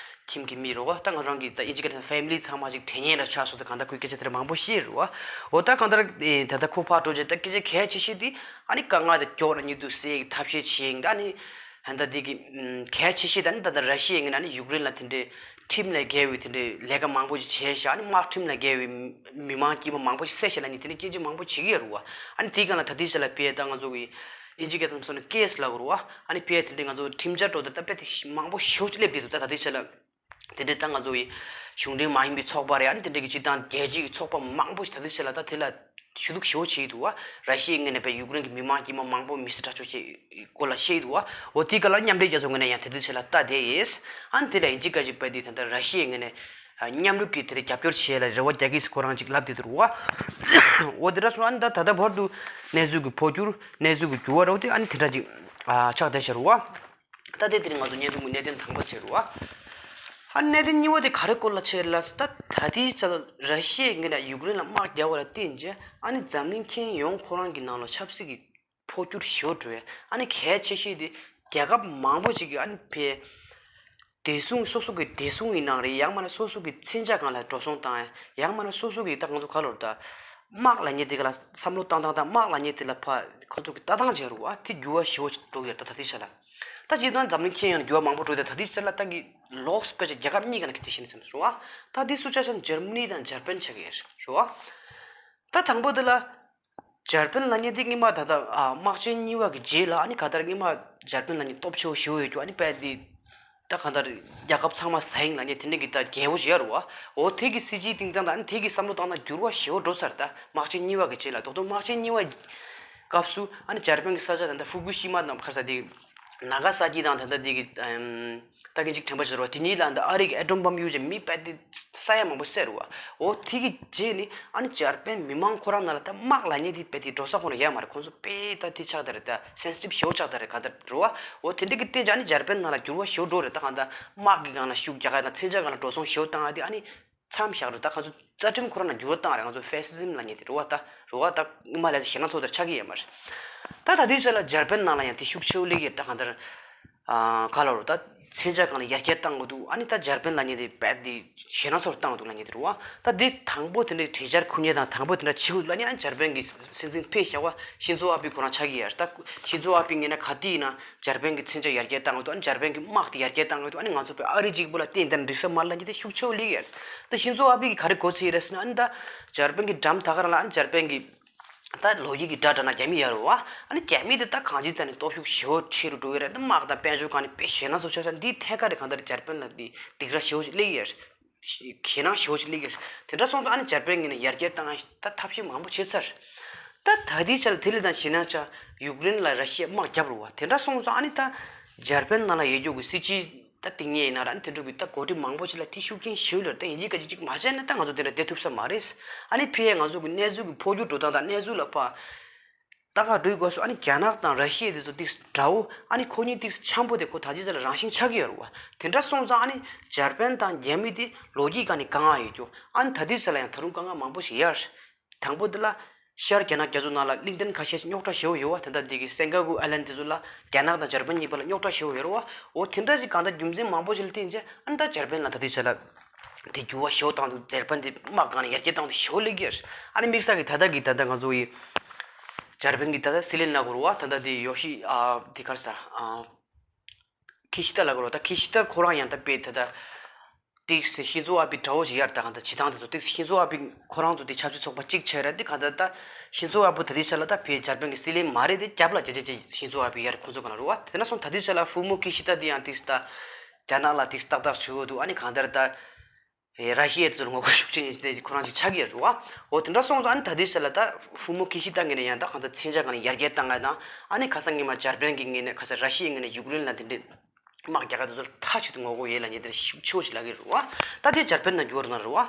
ཁྱིམ་གྱི་མི་རེད་བ། ད་ང་རང་གི་ད་ཨིན་ཇི་སྐད་ནང་ཕེ་མི་ལི་ཚང་མ་ཅིག་དྲན་མཁན་ར་ཆགས་སོང་། ད་གང་ལྟར་ཁོས་སྐད་ཆ་དེ་འདྲ་མང་པོ་བཤད་རེད་བ། འོ་ད་གང་ལྟར་ཨེ་ད་ལྟ་ཁོ་ཕར་འགྲོ་རྗེས་ད་སྐད་ཆ་གལ་ཆེ་ཤོས་དེ་ཨ་ནི་དཀའ་ངལ་དེ་མགྱོགས་ན་མྱུར་དུ་སེལ་གྱི་ཐབས་ཤེས་བྱེད་ཡིན། ད་ནི་ད་ལྟ་འདི་གི་ཨམ་གལ་ཆེ་ཤོས་ད་ནི་ད་ལྟ་ར་ཤི་ཡའི་ངོས་ནས་ཨ་ནི་ཡུཀ་རེན་ལ་དེ་འདྲའི་ཁྲིམས་ལས་འགལ་བའི་དེ་འདྲའི་ལས་ཀ་མང་པོ་ཞིག་བྱས་ཤག་ཨ་ནི་དམག་ཁྲིམས་ལས་འགལ་བའི་མི་མང་དཀྱུས་མ་མང་པོ་ཞིག་བསད་ཤག་ལབ་ནི་དེ་འདྲའི་སྐད་ཆ་མང་པོ་བྱེད་ཀྱི་ཡོད་རེད་བ། ཨ་ནི་དེའི་སྒང་ལ་ད་ལྟའི་ཆ་ལ་དཔེ་ད་ང་ཚོ་གི་ཨིན་ཇི་སྐད་དུ་སོང་ན་ཀེ་སི་ལབ་དགོས་རེད་བ། ཨ་ནི་དཔེ་དེ་འདྲའི་ང་ཚོ་ཁྲིམས་འཆར་འགྲོ་དེ་ད་དཔེ་དེ་མང་པོ་ཞེ་པོ་ཅིག་སླེབས་བསྡད་འདུག་ད་ད་ལྟའི་ཆ་ལ། དེ་འདྲའི་ད་ང་ཚོ་ཡི་གཞུང་འབྲེལ་མ་ཡིན་པའི་ཚོགས་པ་རེད། ཨ་ནི་དེ་འདྲའི་གི་སྤྱི་བཏང་རྒྱལ་སྤྱིའི་གི་ཚོགས་པ་མང་པོ་ཞིག་ད་ལྟའི་ཆ་ལ་ད་དེ་ལ་ཞུ་གཏུག་ཞེ་པོ་བྱེད་ཀྱི་འདུག་བ། ར་ཤི་ཡའི་ངོས་ནས་དཔེ་ཡུཀ་རེན་གྱི་མི་མང་དཀྱུས་མ་མང་པོ་མི་གསོད་ཁྲག་སྦྱོར་བྱེད་སྐོར་ལ་བཤད་ཀྱི་འདུག་བ། འོ་དེའི་སྐབས་ལ་མཉམ་འབྲེལ་རྒྱལ་ཚོགས་ངོས་ནས་ཡང་དེ་འདྲའི་ཆ་ལ་ལྟ་བསྡད་ཡིན། ཨ་ནི་དེ་ལ་ཡིན་གཅིག་མིན་གཅིག་དཔེ་དེ་ད་ལྟ་ར་ཤི་ཡའི་ངོས་ནས་མཉམ་རུབ་ཀྱིས་དེ་འདྲ་རྒྱབ་སྐྱོར་བྱེད་ཡ་ལ་རེ་བ་རྒྱག་གི་ཡིན་ཁོ་རང་ཅིག་ལབ་བསྡད་འདུག་བ། འོ་དེ་འདྲ་སོང་། ཨ་ནི་ད་ད་ལྟ་བར་དུ་གནས་ཚུལ་གྱི་འཕོ་འགྱུར་གནས་ཚུལ་གྱི་འགྱུར་བ་རེད་བ། དེ་ཨ་ནི་དེ་འདྲ་ཅིག་ཨ་ཆགས་བསྡད་ཤག་རེད་བ། ད་ལྟའི་དེ་རིང་ང་ཚོ་བརྙན་ཐུང་གི་གནད་དོན་དང་པོ་བྱེད་རུ་བ། ཨ་གནད་དོན་གཉིས་པ་དེ་ག་རེ་སྐོར་ལ་བྱེད་ལ། ད་ད་ལྟའི་ཆ་ལ་ར་ཤི་ཡའི་ངོས་ནས་ཡུཀ་རེན་ལ་དམག་རྒྱག་པ་ལ་བརྟེན་རྗེས་ཨ་ནི་འཛམ་གླིང་ཁྱོན་ཡོངས་ཁོ་རང་གི་ནང་ལ་ཆབ་སྲིད་ཀྱི་འཕོ་འགྱུར་ཞེ་པོ་འགྲོ་ཡ། ཨ་ནི་གལ་ཆེ་ཤོས་དེ་རྒྱལ་ཁབ་མང་པོ་ཅིག་གིས་ཨ་ནི་ཕའི་བདེ་སྲུང་སོ་སོ་གི་བདེ་སྲུང་ཡིན་ནའང་རེད། ཡང་མིན་ན་སོ་སོ་གི་མཚོན་ཆ་སྒང་ལ་འགྲོ་སོང་བཏང་ཡ། ཡང་མིན་ན་སོ་སོ་གི་ད་ང་ཚོ་ག་ལབ་དགོས་རེད། ད་དམག་ལབ་མཁན་དེ་ག་ལ་བསམ་བློ་བཏང་སྟངས་དང་དམག་ལབ་མཁན་དེ་ལ་ཕར་ཁོ་ཚོ་གི་ལྟ་སྟངས་བྱེད་རུ་བ་དེ་འགྱུར་བ་ཞེ་པོ་ཅིག་འགྲོ་གི་ཡོད་རེད། ད་ད་ལྟའི་ཆ་ལ། ད་སྤྱིར་བཏང་འཛམ་གླིང་ཁྱོན་ཡོངས་ནས་འགྱུར་བ་མང་པོ་འགྲོ་དེ་ད་ལྟའི་ཆ་ལ་ད་གི་ལོགས་སུ་སྐད་ཆ་རྒྱལ་ཁབ་གཉིས་ཀ་ནས་སྐད་ཆ་བཤད་ནས་བསམ་སོང་བ། ད་དེ་སུ་ཆ་ཆ་འཇར་མ་ནི་དང་འཇར་པན་ཆགས་ཀྱི་ཡོད་རེད་བ། ད་དང་པོ་དེ་ལ་འཇར་པན་ལབ་མཁན་དེ་སྔོན་མ་ད་ལྟ་ཨ་དམག་ཆེན་གཉིས་པ་གི་རྗེས་ལ་ཨ་ནི་ག་ལྟར་སྔོན་མ་འཇར་པན་ལབ་མཁན་སྟོབས་ཆེ་བོ་ཞེ་པོ་ཡོད་རྒྱུ། ཨ་ནི་དཔེ་དེ་ད་གང་ལྟར་རྒྱལ་ཁབ་ཚང་མ་ཟ་ཡིན་ལབ་མཁན་དེ་འདྲ་གི་ད་རྒྱལ་པོ་ཞིག་ཡོད་རེད་བ། འོ་དེ་གི་སྲིད་ཇུས་སྟེང་སྟེང་དང་ཨ་ནི་དེ་གི་བསམ་བློ་བཏང་ན་འགྱུར་བ་ཞེ་པོ་འགྲོ་ཚར། ད་དམག་ཆེན་གཉིས་པ་གི་རྗེས་ལ་རྡོག་རྡོག་དམག་ཆེན་གཉིས་པ་སྐབས་སུ་ཨ་ནི་འཇར་པན་གྱི་ས་ཆ་ད་ལྟ་ཧྥུ་ཀུ་ཤི་མ་དང་ཁ་ས་དེ་ནཱ་ག་ས་ཀི་དང་ད་ལྟ་དེ་གི་ཨམ་ད་གིན་ཅིག་དྲན་པ་བརྗེད་རོགས། དེ་གཉིས་ལ་ད་ཨ་རི་གི་ཨེ་ཊོམ་བམ་གཡུགས་རྗེས་མི་དཔེ་དེ་ས་ཡ་མང་པོ་བསད་རུ་བ། འོ་དེ་གི་རྗེས་ནི་ཨ་ནི་འཇར་པན་མི་མང་ཁོ་རང་ནང་ལ་ད་དམག་ལབ་མཁན་དེ་དཔེ་དེ་འགྲོ་ས་ཁོ་ན་ཡོད་མ་རེད། ཁོང་ཚོ་དཔེ་ད་དེ་ཆགས་ད་རེད། ད་སེན་སི་ཊིབ་ཞེ་པོ་ཆགས་ད་རེད་ག་ད་རུ་བ། འོ་དེ་འདྲ་གི་སྟེང་ཅིག་ཨ་ནི་འཇར་པན་ནང་ལ་འགྱུར་བ་ཞེ་པོ་འགྲོ་རེད། ད་གང་ལྟར་དམག་གི་སྒང་ལ་ཤུགས་རྒྱག་ཡ་དང་མཚོན་ཆ་སྒང་ལ་འགྲོ་སོང་ཞེ་པོ་བཏང་ཡ་དེ་ཨ་ནི། མཚམས་བཞག་རུ་ད་ཁོང་ཚོ་རྩ་ཁྲིམས་ཁོ་རང་ལ་འགྱུར་བ་བཏང་རེད། ང་ཚོ་ཕེ་སི་ཛིམ་ལབ་མཁན་དེ་རུ་བ་ད་རུ་བ་ད་སྔོན་མ་ལས་ཞེད་སྣང་ཚོགས་དེར་ཆགས་ཀྱི་ཡོད་མ་རེད། ད་ད་ལྟའི་ཆ་ལ་འཇར་པན་ནང་ལ་ཡང་དེ་ཤུགས་ཆེ་བོ་སླེབས་ཀྱི་ཡོད། ད་གང་ལྟར་ཨ་ག་ལབ་རུ་ད་མཚོན་ཆ་སྒང་ལ་ཡར་རྒྱས་བཏང་དགོས་འདུག་ཨ་ནི་ད་འཇར་པན་ལབ་མཁན་དེ་རྦད་དེ་ཞེད་སྣང་ཚོགས་བཏང་འདུག་ལབ་མཁན་དེ་རུ་བ། ད་དེ་དང་པོ་དེ་འདྲའི་གྲོས་འཆར་ཁུར་མཁན་དང་དང་པོ་དེ་འདྲ་བྱེད་དགོས་འདུག་ལབ་མཁན་ཨ་ནི་འཇར་པན་གྱི་སྲིད་འཛིན་ཕེབས་བཞག་པ་ཤིན་ཛོ་ཨ་བྷི་ཁོ་རང་ཆགས་ཀྱི་ཡོད་རེད། ད་ཤིན་ཛོ་ཨ་བྷི་ངོས་ནས་ག་དུས་ཡིན་ན་འཇར་པན་གྱི་མཚོན་ཆ་ཡར་རྒྱས་བཏང་གི་འདུག་ཨ་ནི་འཇར་པན་གྱི་དམག་དེ་ཡར་རྒྱས་བཏང་གི་འདུག་ཨ་ནི་ང་ཚོ་བོད་ཨ་རི་གཅིག་པུ་ལ་བརྟེན་ཏེ་འགྲིག་ས་མ་རེད་ལབ་མཁན་དེ་ཤུགས་ཆེ་བོ་སླེབས་ཡོད། ད་ཤིན་ཛོ་ཨ་བྷི་གིས་ག་རེ་འགོ་ཚུགས་ཡོད་རེད་ཟེར་ན། ཨ་ནི་ད་འཇར་པན་གྱི་འགྲམ་ད་ག་རང་ལ་ཨ་ནི་འཇར་པན་གྱི་ད་ལོ་རྒྱུས་ཀྱི་སྒྲ་བསྒྲགས་ན་རྒྱ་མི་ཡོད་རེད་བ། ཨ་ནི་རྒྱ་མི་དེ་ད་གང་ཅིའི་ཐད་ནས་སྟོབས་ཤུགས་ཞེ་པོ་ཆེ་རུ་འགྲོ་གི་རེད། ད་དམག་དང་དཔལ་འབྱོར་སྒང་ནས་དཔེ་ཞེད་སྣང་ཚོགས་ཆགས་ས་འདིའི་ཐད་ཀ་རེད། གང་ལྟར་འཇར་པན་ལ་འདི་སྡིགས་ར་ཞེ་པོ་ཅིག་སླེབས་ཀྱི་ཡོད་རེད། ཞེད་སྣང་ཞེ་པོ་ཅིག་སླེབས་ཀྱི་རེད། དེ་འདྲ་སོང་ཙང་ཨ་ནི་འཇར་པན་གྱིས་ནི་ཡར་རྒྱས་བཏང་ད་ཐབས་ཤེས་མང་པོ་བྱས་ཚར། ད་ད་ལྟའི་ཆར་དེ་ལས་ད་ཞེད་སྣང་ཆགས་ཡུཀ་རེན་ལ་ར་ཤི་ཡས་དམག་བརྒྱབ་རུ་བ། དེ་འདྲ་སོང་ཙང་ཨ་ནི་ད་འཇར་པན་ནང་ལ་ཡོད་རྒྱུ་གི་སྲིད་སྤྱི་ད་དེ་ངས་ཡིན་ན་ར་ཨ་ནི་དེ་འདྲ་གི་ད་འགོ་ཁྲིད་མང་པོ་ཞིག་ལ་དེ་ཤུགས་རྐྱེན་ཞེ་པོ་ལ་ད་ཡིན་གཅིག་ག་གཅིག་གཅིག་མ་བྱས་ན་ད་ང་ཚོ་དེ་འདྲ་བསྡད་ཐུབ་ས་མ་རེད། ཨ་ནི་ཕ་གིར་ང་ཚོ་གི་གནས་ཚུལ་གྱི་འཕོ་འགྱུར་འགྲོ་སྟངས་དང་གནས་ཚུལ་ལ་ཕར་ལྟ་ག་འགྲོའི་སྐབས་སུ་ཨ་ནི་རྒྱ་ནག་དང་ར་ཤི་ཡ་དེ་ཚོ་ཏིག་འདྲ་བོ། ཨ་ནི་ཁོ་གཉིས་ཏིག་འཆམ་པོ་དེ་ཁོ་ད་ཅི་ཙམ་ལ་རང་བཞིན་ཆགས་ཀྱི་ཡོད་རེད་བ། དེ་འདྲ་སོང་ཙང་ཨ་ནི་འཇར་པན་དང་རྒྱ་མི་དེ་ལོ་རྒྱུས་སྒང་ནས་དཀའ་ངལ་ཡོད་རྒྱུ། ཨ་ནི་ད་ལྟའི་ཆ་ལ་ཡང་ད་རུང་དཀའ་ངལ་མང་པོ་ཞིག་ཡོད་རེད། དང་པོ་དེ་ལ་ཤར་རྒྱ་ནག་རྒྱ་མཚོ་ནང་ལ་གླིང་ཕྲན་ཁ་ཤས་ཤིག་རྙོག་དྲ་ཞེ་པོ་ཡོད་བ། དེ་འདྲ་དེ་གི་སེན་ཀ་གུ་ཨའི་ལན་དེ་ཚོ་ལ་རྒྱ་ནག་དང་འཇར་པན་གཉིས་བར་ལ་རྙོག་དྲ་ཞེ་པོ་ཡོད་རེད་བ། འོ་དེ་འདྲ་ཞིག་གང་ལྟར་རྒྱུ་མཚན་མང་པོ་ཞིག་ལ་བརྟེན་བྱས་ཨ་ནི་ད་འཇར་པན་ལ་ད་ལྟའི་ཆ་ལ་དེ་འགྱུར་བ་ཞེ་པོ་བཏང་འདུག་འཇར་པན་དེ་དམག་སྒང་ནས་ཡར་རྒྱས་བཏང་འདུག་ཞེ་པོ་སླེབས་ཀྱི་རེད། ཨ་ནི་དམིགས་བསལ་གྱི་ད་ལྟ་གི་ད་ལྟ་ང་ཚོ་ཡི་འཇར་པན་གྱི་ད་ལྟ་སྲིད་བློན་ལབ་དགོས་རེད་བ། ད་ལྟ་དེ་ཡོ་ཤི་ཨ་དེ་ག་རེ་ཟ་ཨ། ཁི་ཤི་ད་ལབ་དགོས་རེད། ད་ཁི་ཤི་ད་ཁོ་རང་ཡང་ད་དཔེ་ད་ད་ཏིག་སེ་ཤིན་ཛོ་ཨ་བྷི་འདྲ་བོ་ཞིག་ཡར་ད་གང་ད་བྱེད་སྟངས་དེ་ཚོ་ཏིག་སེ་ཤིན་ཛོ་ཨ་བྷི་ཁོ་རང་ཚོ་དེ་ཆབ་སྲིད་ཚོགས་པ་གཅིག་བྱས་ར། དེ་གང་ད་ད་ཤིན་ཛོ་ཨ་བྷི་ད་དེ་ཆ་ལ་ད་དཔེ་འཇར་པན་གྱི་སྲིད་བློན་མ་རེད། དེ་རྒྱབ་ལ་རྒྱ་རྒྱ་རྒྱ་ཤིན་ཛོ་ཨ་བྷི་ཡར་ཁོང་ཚོ་གང་ལ་རུ་བ། དེ་ན་སོང་ད་དེ་ཆ་ལ་ཧྥུ་མོ་ཁི་ཤི་ད་དེ་ཡང་ཏིག་སེ་ད་རྒྱ་ནག་ལ་ཏིག་སེ་ཏག་ཏག་བྱུང་ཡོད་འདུག་ཨ་ནི་གང་ལྟར་ད། ཨེ་ར་ཤི་ཡའི་དེ་ཚོར་ངོ་རྒོལ་ཤུགས་ཆེན་ཞིག་དེ་ཁོ་རང་ཞིག་ཆགས་ཀྱི་ཡོད་རེད་བ། འོ་དེ་འདྲ་སོང་ཙང་ཨ་ནི་ད་ལྟའི་ཆ་ལ་ད་ཧྥུ་མོ་ཁི་ཤི་ད་ངོས་ནས་ཡང་ད་གང་ལྟར་མཚོན་ཆ་སྒང་ནས་ཡར་རྒྱས་བཏང་ཡ་དང་། ཨ་ནི་ཁ་སང་ཉི་མ་འཇར་པན་གྱི་ངོས་ནས་ཁ་སང་ར་ཤི་ཡའི་ངོས་ནས་ཡུཀ་རེན་ལ་དེ་འདྲའི་དམག་རྒྱག་ག་དེ་ཚོར་མཐའ་གཅིག་ཏུ་ངོ་རྒོལ་ཡོད་ལབ་མཁན་དེ་འདྲ་ཤུགས་ཆེ་བོ་ཞིག་ལབ་ཀྱི་རེད་བ། ད་དེ་འཇར་པན་ནང་འགྱུར་བ་རེད་བ།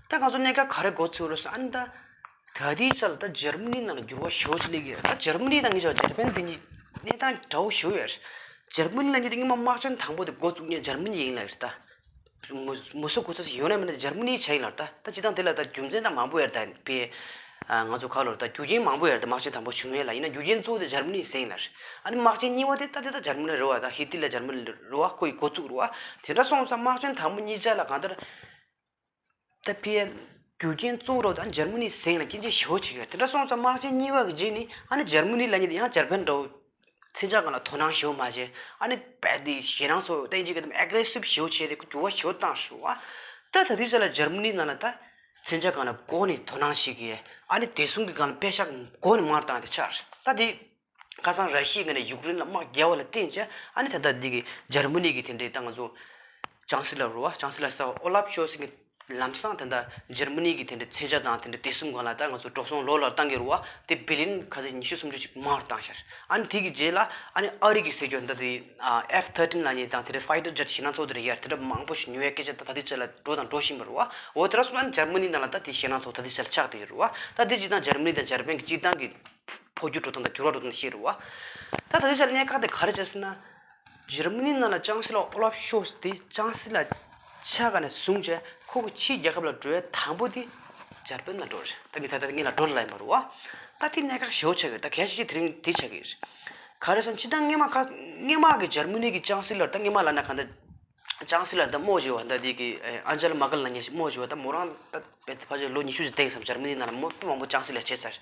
ད་ང་ཚོ་གནད་འགག་ག་རེ་འགོ་ཚུགས་རེད་ཟེར་ཨ་ནི་ད། ད་ལྟའི་ཆ་ལ་ད་འཇར་མ་ནི་ནང་ལ་འགྱུར་བ་ཞེ་པོ་ཞིག་སླེབས་ཀྱི་རེད། ད་འཇར་མ་ནི་དང་ངེད་ཅག་འཇར་པན་དེ་གཉིས་གནས་སྟངས་འདྲ་བོ་ཞེ་པོ་ཡོད་རེད། འཇར་མ་ནི་ལབ་མཁན་དེ་སྔོན་མ་དམག་ཆེན་དང་པོ་དེ་འགོ་བཙུགས་མཁན་འཇར་མ་ནི་ཡིན་ལབ་རེད་ད། མུ་མུ་སུ་གུ་ས་ཡོད་ན་མེད་ན་འཇར་མ་ནི་བྱས་ཡིན་ལབ་རེད་ད། ད་སྤྱིར་བཏང་དེ་ལ་ད་རྒྱུ་མཚན་ད་མང་པོ་ཡོད་རེད་ད། དཔེ་ ཨ། ང་ཚོ་ཁ་ལོར་ད་རྒྱུ་རྐྱེན་མང་པོ་ཡོད་རེད། ད་དམག་ཆེན་དང་པོ་བྱུང་ཡས་ལ་ཡིན་ན་རྒྱུ་རྐྱེན་གཙོ་བོ་དེ་འཇར་མ་ནི་ཟེར་ཡིན་ལ་རེད། ཨ་ནི་དམག་ཆེན་གཉིས་པ་དེ་ད་དེ་ད་འཇར་མ་ནི་རེད་བ། ད་ཧི་ཏི་ལ་འཇར་མ་ནི་རེད་བ། ཁོ་ཡི་འགོ་བཙུགས་རེད་བ། དེ་འདྲ་སོང་ཙང་དམག་ཆེན་དང་པོ་གཉིས་ཆ་ལ་གང་ལྟར་ད་ཕི་ཡ་རྒྱུ་རྐྱེན་གཙོ་བོ་རོ་ད་འཇར་མ་ནི་ཟེར་ཡིན་ལ་སྐྱོན་ཆ་ཞེ་པོ་ཆེ་ཡོད། དེ་འདྲ་སོང་ཙང་དམག་ཆེན་གཉིས་པ་གི་རྗེས་ནི་ཨ་ནི་འཇར་མ་ནི་ལ་ཉེ་དེ་ཡང་འཇར་པན་འདྲ་བོ། མཚོན་ཆ་སྒང་ལ་དོ་སྣང་ཞེ་པོ་མ་བྱས། ཨ་ནི་རྦད་དེ་ཞེད་སྣང་ཚོ་ད་ཡིན་གཅིག་གི་ཨེག་རེ་སིབ་ཞེ་པོ་བྱས་ཏེ་འགྱུར་བ་ཞེ་པོ་བཏང་ཞུ་བ། ད་ད་ལྟའི་ཆ་ལ་འཇར་མ་ནི་ནང་ལ་ད་མཚོན་ཆ་སྒང་ལ་འགོ་ནས་དོ་སྣང་བྱེད་ཀྱི། ཨ་ནི་བདེ་སྲུང་གི་སྒང་ལ་པེ་ཤག་འགོ་ནས་མར་བཏང་སྟེ་ཆགས། ད་དེ་ཁ་སང་ར་ཤི་ཡའི་ངོས་ནས་ཡུཀ་རེན་ལ་དམག་རྒྱག་པ་ལ་བརྟེན་བྱས་ཨ་ནི་ད་ལྟ་འདི་གི་འཇར་མ་ནི་གི་དེ་འདྲའི་ད་ང་ཚོ་ཅང་སི་ལར་རེད་བ། ཅང་སི་ལར་གསར་པ་ཨོ་ལབ་ཤོལ་ཚི་གིས་ལམ་སང་ད་ལྟ་འཇར་མ་ནི་གི་དེ་འདྲའི་མཚོན་ཆ་དང་དེ་འདྲའི་བདེ་སྲུང་སྒང་ལ་ད་ང་ཚོ་འགྲོ་སོང་ལོག་ལོག་བཏང་གི་རེད་བ། དེ་བི་ལི་ཡན་ཁ་ཤས་ཉི་ཤུ་སུམ་ཅུ་ཅིག་མར་བཏང་ཤག་ཨ་ནི་དེ་གི་རྗེས་ལ་ཨ་ནི་ཨ་རི་གི་ཟེར་རྒྱུ་ད་དེ་ཨེཕ་ཐར་ཊིན་ལབ་མཁན་དང་དེ་འདྲའི་ཕའི་ཊར་ཇེཊ་ཞེད་སྣང་ཚོགས་དེ་འདྲ་ཡར་དེ་འདྲ་མང་པོ་ཞིག་ཉོ་ཡའི་སྐད་ཆ་ད་ད་ལྟའི་ཆ་ལ་འགྲོ་དང་འགྲོ་བཞིན་པ་རེད་བ། འོ་དེ་འདྲ་སོང་ཙང་འཇར་མ་ནི་ནང་ལ་ད་དེ་ཞེད་སྣང་ཚོགས་ད་ལྟའི་ཆ་ལ་ཆགས་བསྡད་ཡོད་རེད་བ། ད་དེ་སྤྱིར་བཏང་འཇར་མ་ནི་དང་འཇར་པན་གི་སྤྱིར་བཏང་གི་འཕོ་འགྱུར་འགྲོ་སྟངས་དང་འགྱུར་བ་འགྲོ་སྟངས་ཤེས་རེད་བ། ད་ད་ལྟའི་ཆ་ལ་གནད་འགག་དེ་ག་རེ་བྱས་ཟེར་ན། འཇར་མ་ནི་ནང་ལ་ཅང་སི་ལར་ཨོ་ལབ་ཤོལ་ཚི་དེ་ཅང་སི་ལར་ཆགས་ག་ནས་བཟུང་བྱས་ཁོ་གི་ཕྱིའི་རྒྱལ་ཁབ་ལ་འགྲོ་ཡ་དང་པོ་དེ་འཇར་པན་ལ་འགྲོ་རེད། ད་ངས་ད་ལྟ་ངས་ལ་འགྲོ་ལ་ཡིན་པ་རེད་བ། ད་དེ་གནད་འགག་ཞེ་པོ་ཆགས་ཀྱི་རེད། ད་གལ་ཆེ་ཆེ་དེ་རིང་དེ་ཆགས་ཀྱི་རེད། ག་རེ་ཟེར་ན་སྤྱིར་བཏང་སྔོན་མ་ཁ་སྔོན་མ་གི་འཇར་མ་ནི་གི་ཅང་སི་ལར་ད་སྔོན་མ་ལ་ན་ག་འདྲ། ཅང་སི་ལར་ད་རྨོ་ཞེས་པ་ད་དེ་གི་ཨན་ཇེ་ལ་མར་ཀལ་ལབ་མཁན་ཞིག་རྨོ་ཞེས་པ་ད་མོ་རང་ད་དཔེ་ཕལ་ཆེར་ལོ་ཉི་ཤུ་ཞིག་འདས་ཀྱི་བསམ། འཇར་མ་ནི་ནང་ལ་མོ་དཔེ་མང་པོ་ཅང་སི་ལར་བྱས་ཚར།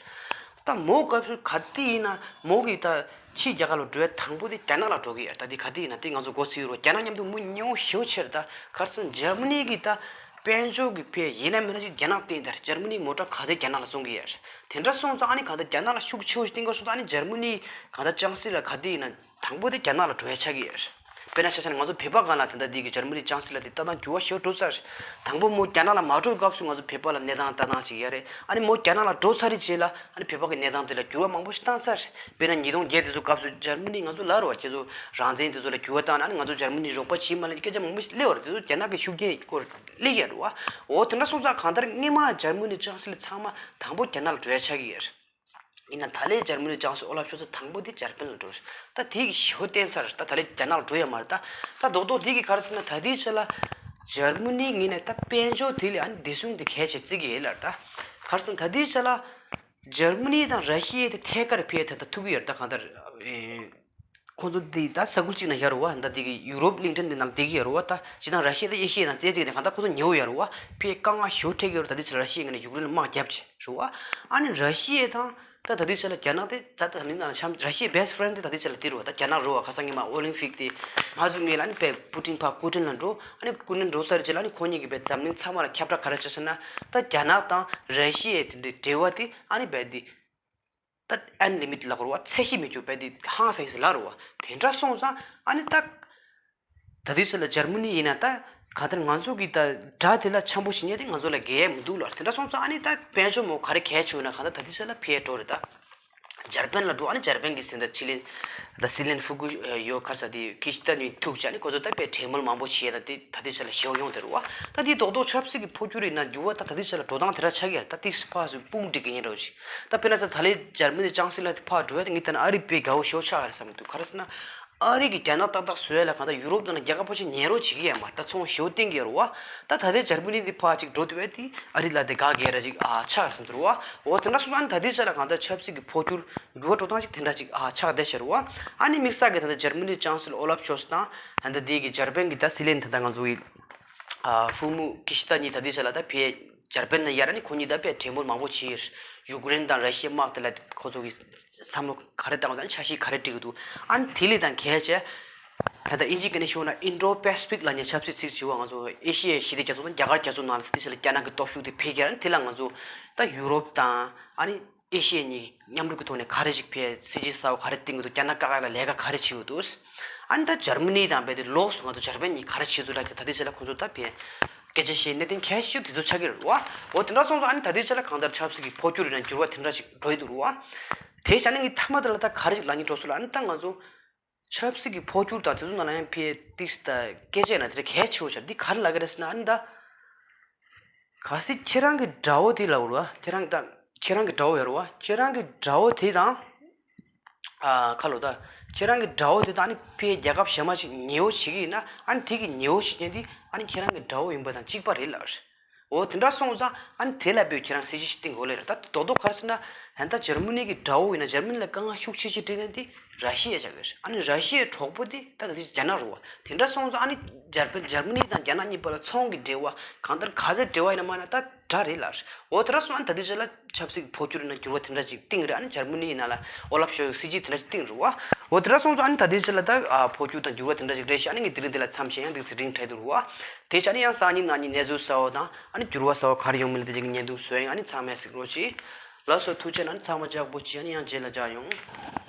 ད་མོ་སྐབས་སུ་ག་དུས་ཡིན་ན་མོ་གི་ད་ཕྱིའི་རྒྱལ་ཁབ་ལ་འགྲོ་བའི་དང་པོ་དེ་རྒྱ་ནག་ལ་འགྲོ་གི་ཡོད། ད་དེ་ག་དུས་ཡིན་ན་དེ་ང་ཚོ་འགོ་ཚུགས་རོགས་རྒྱ་ནག་མཉམ་དུ་མོ་ཉེ་པོ་ཞེ་པོ་ཆེ་རེད། ད་ག་རེ་ཟེར་ན་འཇར་མ་ནི་གི་ད་དཔལ་འབྱོར་གི་ཕན་ཡིན་ན་མིན་ན་ཅིག་རྒྱ་ནག་བརྟེན། ད་འཇར་མ་ནི་མོ་ཊ་ག་ཚད་རྒྱ་ནག་ལ་བཙོང་གི་ཡོད། དེ་འདྲ་སོང་ཙང་ཨ་ནི་གང་ལྟར་རྒྱ་ནག་ལ་ཤུགས་ཆེ་པོ་ཞིག་བརྟེན་དགོས་སོང་། ད་ཨ་ནི་འཇར་མ་ནི་གང་ལྟར་ཅང་སི་ལར་ག་དུས་ཡིན་ན་དང་པོ་དེ་རྒྱ་ནག་ལ་འགྲོ་ཡ་ཆགས་ཀྱི་ཡོད། དཔེར་ན་ཆ་བཞག་ན་ང་ཚོ་བོད་པ་སྒང་ལ་དེ་འདྲ་འདི་གི་འཇར་མ་ནི་ཅང་སི་ལར་དེ་ལྟ་སྟངས་འགྱུར་བ་ཞེ་པོ་འགྲོ་ཚར། དང་པོ་མོ་རྒྱ་ནག་ལ་མ་འགྲོ་སྐབས་སུ་ང་ཚོ་བོད་པ་ལ་གནས་སྟངས་ལྟ་སྟངས་ཅིག་ཡོད་རེད། ཨ་ནི་མོ་རྒྱ་ནག་ལ་འགྲོ་ཚར་རེད་རྗེས་ལ་ཨ་ནི་བོད་པ་གི་གནས་སྟངས་དེ་ལ་འགྱུར་བ་མང་པོ་ཞིག་བཏང་ཚར། དཔེར་ན་ཉིས་སྟོང་བརྒྱད་དེ་ཚོ་སྐབས་སུ་འཇར་མ་ནི་ང་ཚོ་ལ་རེད་བ། ཁྱེད་ཚོ་རང་བཙན་དེ་ཚོ་ལ་འགྱུར་བ་བཏང་ན་ཨ་ནི་ང་ཚོ་འཇར་མ་ནི་རོགས་པ་བྱེད་མ་ལ་སྐད་ཆ་མང་པོ་ཞིག་སླེབས་པ་རེད། དེ་ཚོ་རྒྱ་ནག་གི་ཤུགས་རྐྱེན་སྐོར་སླེབས་ཡོད་རེད་བ། འོ་དེ་འདྲ་སོང་ཙང་གང་ལྟར་སྔོན་མ་འཇར་མ་ནི་ཅང་སི་ལར་ཚང་མ་དང་པོ་རྒྱ་ནག་ལ་འགྲོ་ཡ་ཆགས་ཀྱི་ཡོད་རེད། ཡིན་ན་ད་ལས་འཇར་མ་ནི་ཅང་སི་ཨོ་ལབ་ཤོལ་ཚི་དང་པོ་དེ་འཇར་པན་ལ་འགྲོ་རེད། ད་དེ་གི་ཞེ་པོ་བརྟེན་ས་རེད། ད་ད་ལས་རྒྱ་ནག་ལ་འགྲོ་ཡ་མ་རེད། ད་ད་རྡོག་རྡོག་དེ་གི་ག་རེ་ཟེར་ན་ད་དེའི་ཆ་ལ་འཇར་མ་ནི་ངོས་ནས་ད་དཔལ་འབྱོར་དེ་ལས་ཨ་ནི་བདེ་སྲུང་དེ་གལ་ཆེ་བརྩི་གི་ཡོད་ལ། ད་ག་རེ་ཟེར་ན་ད་དེའི་ཆ་ལ་འཇར་མ་ནི་དང་ར་ཤི་ཡ་དེ་ཐད་ཀར་ཕར་ད་ད་ཐུག་གི་ཡོད་རེད། ད་གང་ལྟར་ཨེ། ཁོང་ཚོ་འདི་ད་ས་ཁུལ་གཅིག་ནང་ཡོད་རེད་བ། ད་འདི་གི་ཡུ་རོབ་གླིང་ཕྲན་འདི་ནང་བསྡད་ཀྱི་ཡོད་རེད་བ། ད་སྤྱིར་བཏང་ར་ཤི་ཡ་དང་ཨེ་ཤི་ཡ་ནང་བཙན་བྱས་ནས་གང་ལྟར་ཁོང་ཚོ་ཉེ་པོ་ཡོད་རེད་བ། ཕར་དཀའ་ངལ་ཞེ་པོ་འཕྲད་ཀྱི་ཡོད་རེད། ད་འདི་ཆ་ལ་ར་ཤི་ཡའི་ངོས་ནས་ཡུཀ་རེན་ལ་དམག་བརྒྱབ་བྱས་རེད་བ། ཨ་ནི་ར་ཤི་ཡ་དང་ད་ད་འདི་ཆ་ལ་རྒྱ་ནག་དེ་ད་ད་ད་ནི་ནང་ལ་འཆམ། ར་ཤི་ཡའི་བེ་སི་ཊི་ཕེ་རེན་ཌི་དེ་ད་འདི་ཆ་ལ་དེ་རེད་བ། ད་རྒྱ་ནག་རེད་བ། ཁ་སང་ཉི་མ་ཨོ་ལིམ་ཕིག་དེ་མ་བཟོ་ངེས་ལ་ཨ་ནི་བས་པུ་ཏིན་ཕར་སྐུ་མགྲོན་ལ་འགྲོ། ཨ་ནི་སྐུ་མགྲོན་འགྲོ་ཚར་རྗེས་ལ་ཨ་ནི་ཁོང་གཉིས་ཀྱིས་བས་འཛམ་གླིང་ཚང་མ་ལ་ཁྱབ་བསྒྲགས་ག་རེ་བྱས་ཟེར་ན། ད་རྒྱ་ནག་དང་ར་ཤི་ཡའི་དེ་འདྲའི་འབྲེལ་བ་དེ་ཨ་ནི་བས་དེ། ད་ཨན་ལི་མི་ཊེཌ་ལབ་དགོས་རེད་བ། ཚད་གཞི་མེད་རྒྱུ་བས་དེ་ཧང་སང་ཡིན་ཟེར་ལབ་རེད་བ། དེ་འདྲ་སོང་ཙང་ཨ་ནི་ད་ད་དུས་ཚོད་ལ་འཇར་མ་ནི་ཡིན་ན་ད་གང་ལྟར་ང་ཚོ་གི་ད་དགྲ་དེ་ལ་འཆམ་པོ་བྱེད་མཁན་དེ་ང་ཚོ་ལ་གལ་མི་འདུག་ལབ། དེ་འདྲ་སོང་ཙང་ཨ་ནི་ད་དཔལ་འབྱོར་མོ་ག་རེ་གལ་ཆེ་ན་གང་ལྟར་ད་དུས་ཚོད་ལ་ཕར་འགྲོ་རེད། ད་འཇར་པན་ལ་འགྲོ། ཨ་ནི་འཇར་པན་གི་ཟིན་ད་ཕྱི་གླིང་ད་སྲིད་བློན་ཧྥུ་ཀུ་ཡོ་ག་ས་དེ་ཁི་ཤི་ད་ནི་ཐུག་བྱས་ནི་ཁོ་ཚོ་ད་དཔེ་གྲོས་མོལ་མང་པོ་བྱས། ད་དེ་ད་དུས་ཚོད་ལ་ཞེ་པོ་ཡོང་དེ་རེད་བ། ད་དེ་རྡོག་རྡོག་ཆབ་སྲིད་ཀྱི་འཕོ་འགྱུར་ཡིན་ན་འགྱུར་བ་ད་ད་དུས་ཚོད་ལ་འགྲོ་སྟངས་དེ་འདྲ་ཆགས་ཀྱི་རེད། ད་དེ་ཕར་ཚུར་དཔུང་སྒྲིག་གི་ཡིན་འདྲ་བོ་ཞིག་ད་དཔེར་ན་ད་ད་ལས་འཇར་མ་ནི་ཅང་སི་ལར་དེ་ཕར་འགྲོ་ཡ་དེ་ངས་ལྟ་ན་ཨ་རི་དཔེ་དགའ་བོ་ཞེ་པོ་ཆགས་ཀྱི་རེད་བསམ་གྱི་འདུག་ག་རེ་ཟེར་ན། ཨ་རི་གི་རྒྱ་ནག་ཏག་ཏག་བཟོ་ཡ་ལ་གང་ལྟར་ཡུ་རོབ་ནང་ལ་རྒྱལ་ཁ་ཕལ་ཆེར་ཉན་རོགས་བྱེད་ཀྱི་ཡོད་མ་རེད། ད་ཚོང་ཞེ་པོ་བསྟན་གྱི་ཡོད་རེད་བ། ད་ད་ལྟའི་འཇར་མ་ནི་འདི་ཕར་ཅིག་འགྲོ་དུས་བས་དེ་ཨ་རི་ལ་དེ་དགའ་གི་ར་ཅིག་ཨ་ཆགས་བསམ་ཚུལ་རེད་བ། འོ་དེ་འདྲ་སོང་ཙང་ད་ལྟའི་ཆ་ལ་གང་ལྟར་ཆབ་སྲིད་ཀྱི་འཕོ་འགྱུར་འགྱུར་བ་འགྲོ་སྟངས་ཅིག་དེ་འདྲ་ཅིག་ཨ་ཆགས་བསྡད་ཤག་རེད་བ། ཨ་ནི་དམིགས་བསལ་གྱི་ད་ལྟ་འཇར་མ་ནི་ཅང་སི་ལར་ཨོ་ལབ་ཤོལ་ཚི་དང་ད་ལྟ་འདི་གི་འཇར་པན་གྱི་ད་སྲིད་བློན་ད་ལྟ་ང་ཚོ་གི་ཨ་ཧྥུ་མུ་ཁི་ཤི་ད་གཉིས་ད་ལྟའི་ཆ་ལ་ད་ཕེ་འཇར་པན་ན་ཡར་ནི་ཁོ་གཉིས་ད་དཔེ་གྲོས་མོལ་མང་པོ་བྱས། ཡུཀ་རེན་དང་ར་ཤི་ཡའི་དམག་དེ་ལ་ཁོ་ཚོ་གི་བསམ་བློ་ག་རེ་བཏང་བ་དང་འཆར་གཞི་ག་རེ་སྒྲིག་གི་འདུག་ཨ་ནི་དེ་ལས་དང་གལ་ཆེ་ད་ལྟ་ཨིན་ཇིའི་སྐད་ནས་ཞུས་ན་ཨིན་ཌོ་པེ་སི་ཕིག་ལབ་མཁན་ཆབ་སྲིད་ཚིག་བྱས་པ་ང་ཚོ་ཨེ་ཤི་ཡའི་ཞི་བདེ་རྒྱ་མཚོ་དང་རྒྱ་གར་རྒྱ་མཚོ་ནང་ལ་དེ་ཆ་ལ་རྒྱ་ནག་གི་སྟོབས་ཤུགས་དེ་འཕེལ་རྒྱས། ཨ་ནི་དེ་ལ་ང་ཚོ་ད་ཡུ་རོབ་དང་ཨ་ནི་ཨེ་ཤི་ཡ་གཉིས་མཉམ་རུབ་ཀྱི་ཐོག་ནས་ག་རེ་ཞིག་ཕེ་སྲིད་ཇུས་གསར་པ་ག་རེ་བཏིང་གི་འདུག་རྒྱ་ནག་བཀག་ཡ་ལ་ལས་ཀ་ག་རེ་བྱེད་ཀྱི་འདུག་ཨ་ནི་ད་འཇར་མ་ནི་དང་རྦད་དེ་ལོགས་སུ་ང་ཚོ་འཇར་པན་གཉིས་ག་རེ་བྱེད་འདུག་ལབ་དེ་ད་ལྟའི་ཆ་ལ་ཁོང་ཚོ་ད་ཕེ་སྐད་ཆ་བཤད་གནད་དོན་གལ་ཆེ་ཤོས་དེ་ཚོ་ཆགས་ཀྱི་རེད་བ། འོ་དེ་འདྲ་སོང་ཙང་ཨ་ནི་ད་ལྟའི་ཆ་ལ་གང་ལྟར་ཆབ་སྲིད་ཀྱི་འཕོ་འགྱུར་ཡིན་ན་འགྱུར་བ་དེ་འདྲ་ཞིག་འགྲོ་ཡི་འདུག་རེད་བ། དེ་བྱས་ན་ངས་མཐའ་མ་དེ་ལ་ད་ག་རེ་ཞིག་ལབ་སྙིང་འདོད་སོང་ལབ་ན། ཨ་ནི་ད་ང་ཚོ་ཆབ་སྲིད་ཀྱི་འཕོ་འགྱུར་དང་དེ་ཚོ་ནང་ལ་ཡང་ཕེ་ཏིག་ད་སྐད་ཆ་ཡིན་ན་དེ་འདྲ་གལ་ཆེ་བོ་ཆགས། འདི་ག་རེ་ལབ་ཀྱི་རེད་ཟེར་ན། ཨ་ནི་ད་གལ་སྲིད་ཁྱེད་རང་གི་དགྲ་བོ་དེ་ལབ་རེད་བ། ཁྱེད་རང་གི་ད་ཁྱེད་རང་གི་དགྲ་བོ་ཡོད་རེད་བ། ཁྱེད་རང་གི་དགྲ་བོ་དེ་དང་ཨ་ཁ་ལོ་ད་ཁྱེད་རང་གི་དགྲ་བོ་དེ་དང་ཨ་ནི་ཕེ་རྒྱལ་ཁབ་གཞན་མ་ཞིག་ཉེ་པོ་བྱེད་ཀྱི་ཡིན་ན། ཨ་ནི་དེ་གི་ཉེ་པོ་བྱེད་མཁན་དེ་ཨ་ནི་ཁྱེད་རང་གི་དགྲ་བོ་ཡིན་པ་དང་གཅིག་པ་རེད་ལབ་རེད། འོ་དེ་འདྲ་སོང་ཙང་ཨ་ནི་དེ་ལ་བོད་ཁྱེད་རང་སྲིད་ཇུས་ཤིག་བཏིང་དགོས་ལེ་རེད། ད་རྡོག་རྡོག་ག་རེ་ཟེར་ན་ཧན་ད་འཇར་མ་ནི་གི་དགྲ་བོ་ཡིན་ན་འཇར་མ་ནི་ལ་དཀའ་ངལ་ཤུགས་ཆེ་ཆེ་འཕྲད་མཁན་དེ་ར་ཤི་ཡ་ཆགས་ཀྱི་རེད། ཨ་ནི་ར་ཤི་ཡའི་གྲོགས་པོ་དེ་ད་ག་དུས་རྒྱ་ནག་རེད་བ། དེ་འདྲ་སོང་ཙང་ཨ་ནི་འཇར་པན་འཇར་མ་ནི་དང་རྒྱ་ནག་གཉིས་བར་ལ་ཚོང་གི་འབྲེལ་བ་གང་ལྟར་ག་ཚད་འབྲེལ་བ་ཡིན་ན་མ་ན་ད་དགྲ་རེད་ལ། འོ་དེ་འདྲ་སོང་ཨ་ནི་ད་ལྟའི་ཆ་ལ་ཆབ་སྲིད་འཕོ་འགྱུར་ན་འགྱུར་བ་དེ་འདྲ་ཅིག་བཏིང་རེད། ཨ་ནི་འཇར་མ་ནི་ཡིན་ན་ལ་ཨོ་ལབ་ཤོལ་སྲིད་ཇུས་དེ་འདྲ་ཅིག་བཏིང་རེད་བ། འོ་དེ་འདྲ་སོང་ཙང་ཨ་ནི་ད་ལྟའི་ཆ་ལ་ད་ཨ་འཕོ་འགྱུར་དང་འགྱུར་བ་དེ་འདྲ་ཅིག་རེད་ཤག་ཨ་ནི་ངས་དེ་རིང་འདི་ལ་མཚམས་བཞག་ཡང་འདུག་ཟེར་རིང་བྲལ་འདུག་རེད་བ། དེ་ཆ་ནི་ཡང་སང་ཉིན་གནངས་ཉིན་གནས་ཚུལ་གསར་པ་དང་ཨ་ནི་འགྱུར་བ་གསར་པ་ག་རེ་ཡོང་མིན་ལ་དེ་ཅིག་བརྙན་ཐུང་བཟོས་ཡང་ཨ་ནི་ཚང་མས་གཟིགས་རོགས་གྱིས། ལགས་སོ་ཐུགས་རྗེ་གནང་། ཨ་ནི་ཚང་མ་ལྕགས་པོ་གྱིས། ཨ་ནི་ཡང་རྗེས་ལ་མཇལ་ཡོང་།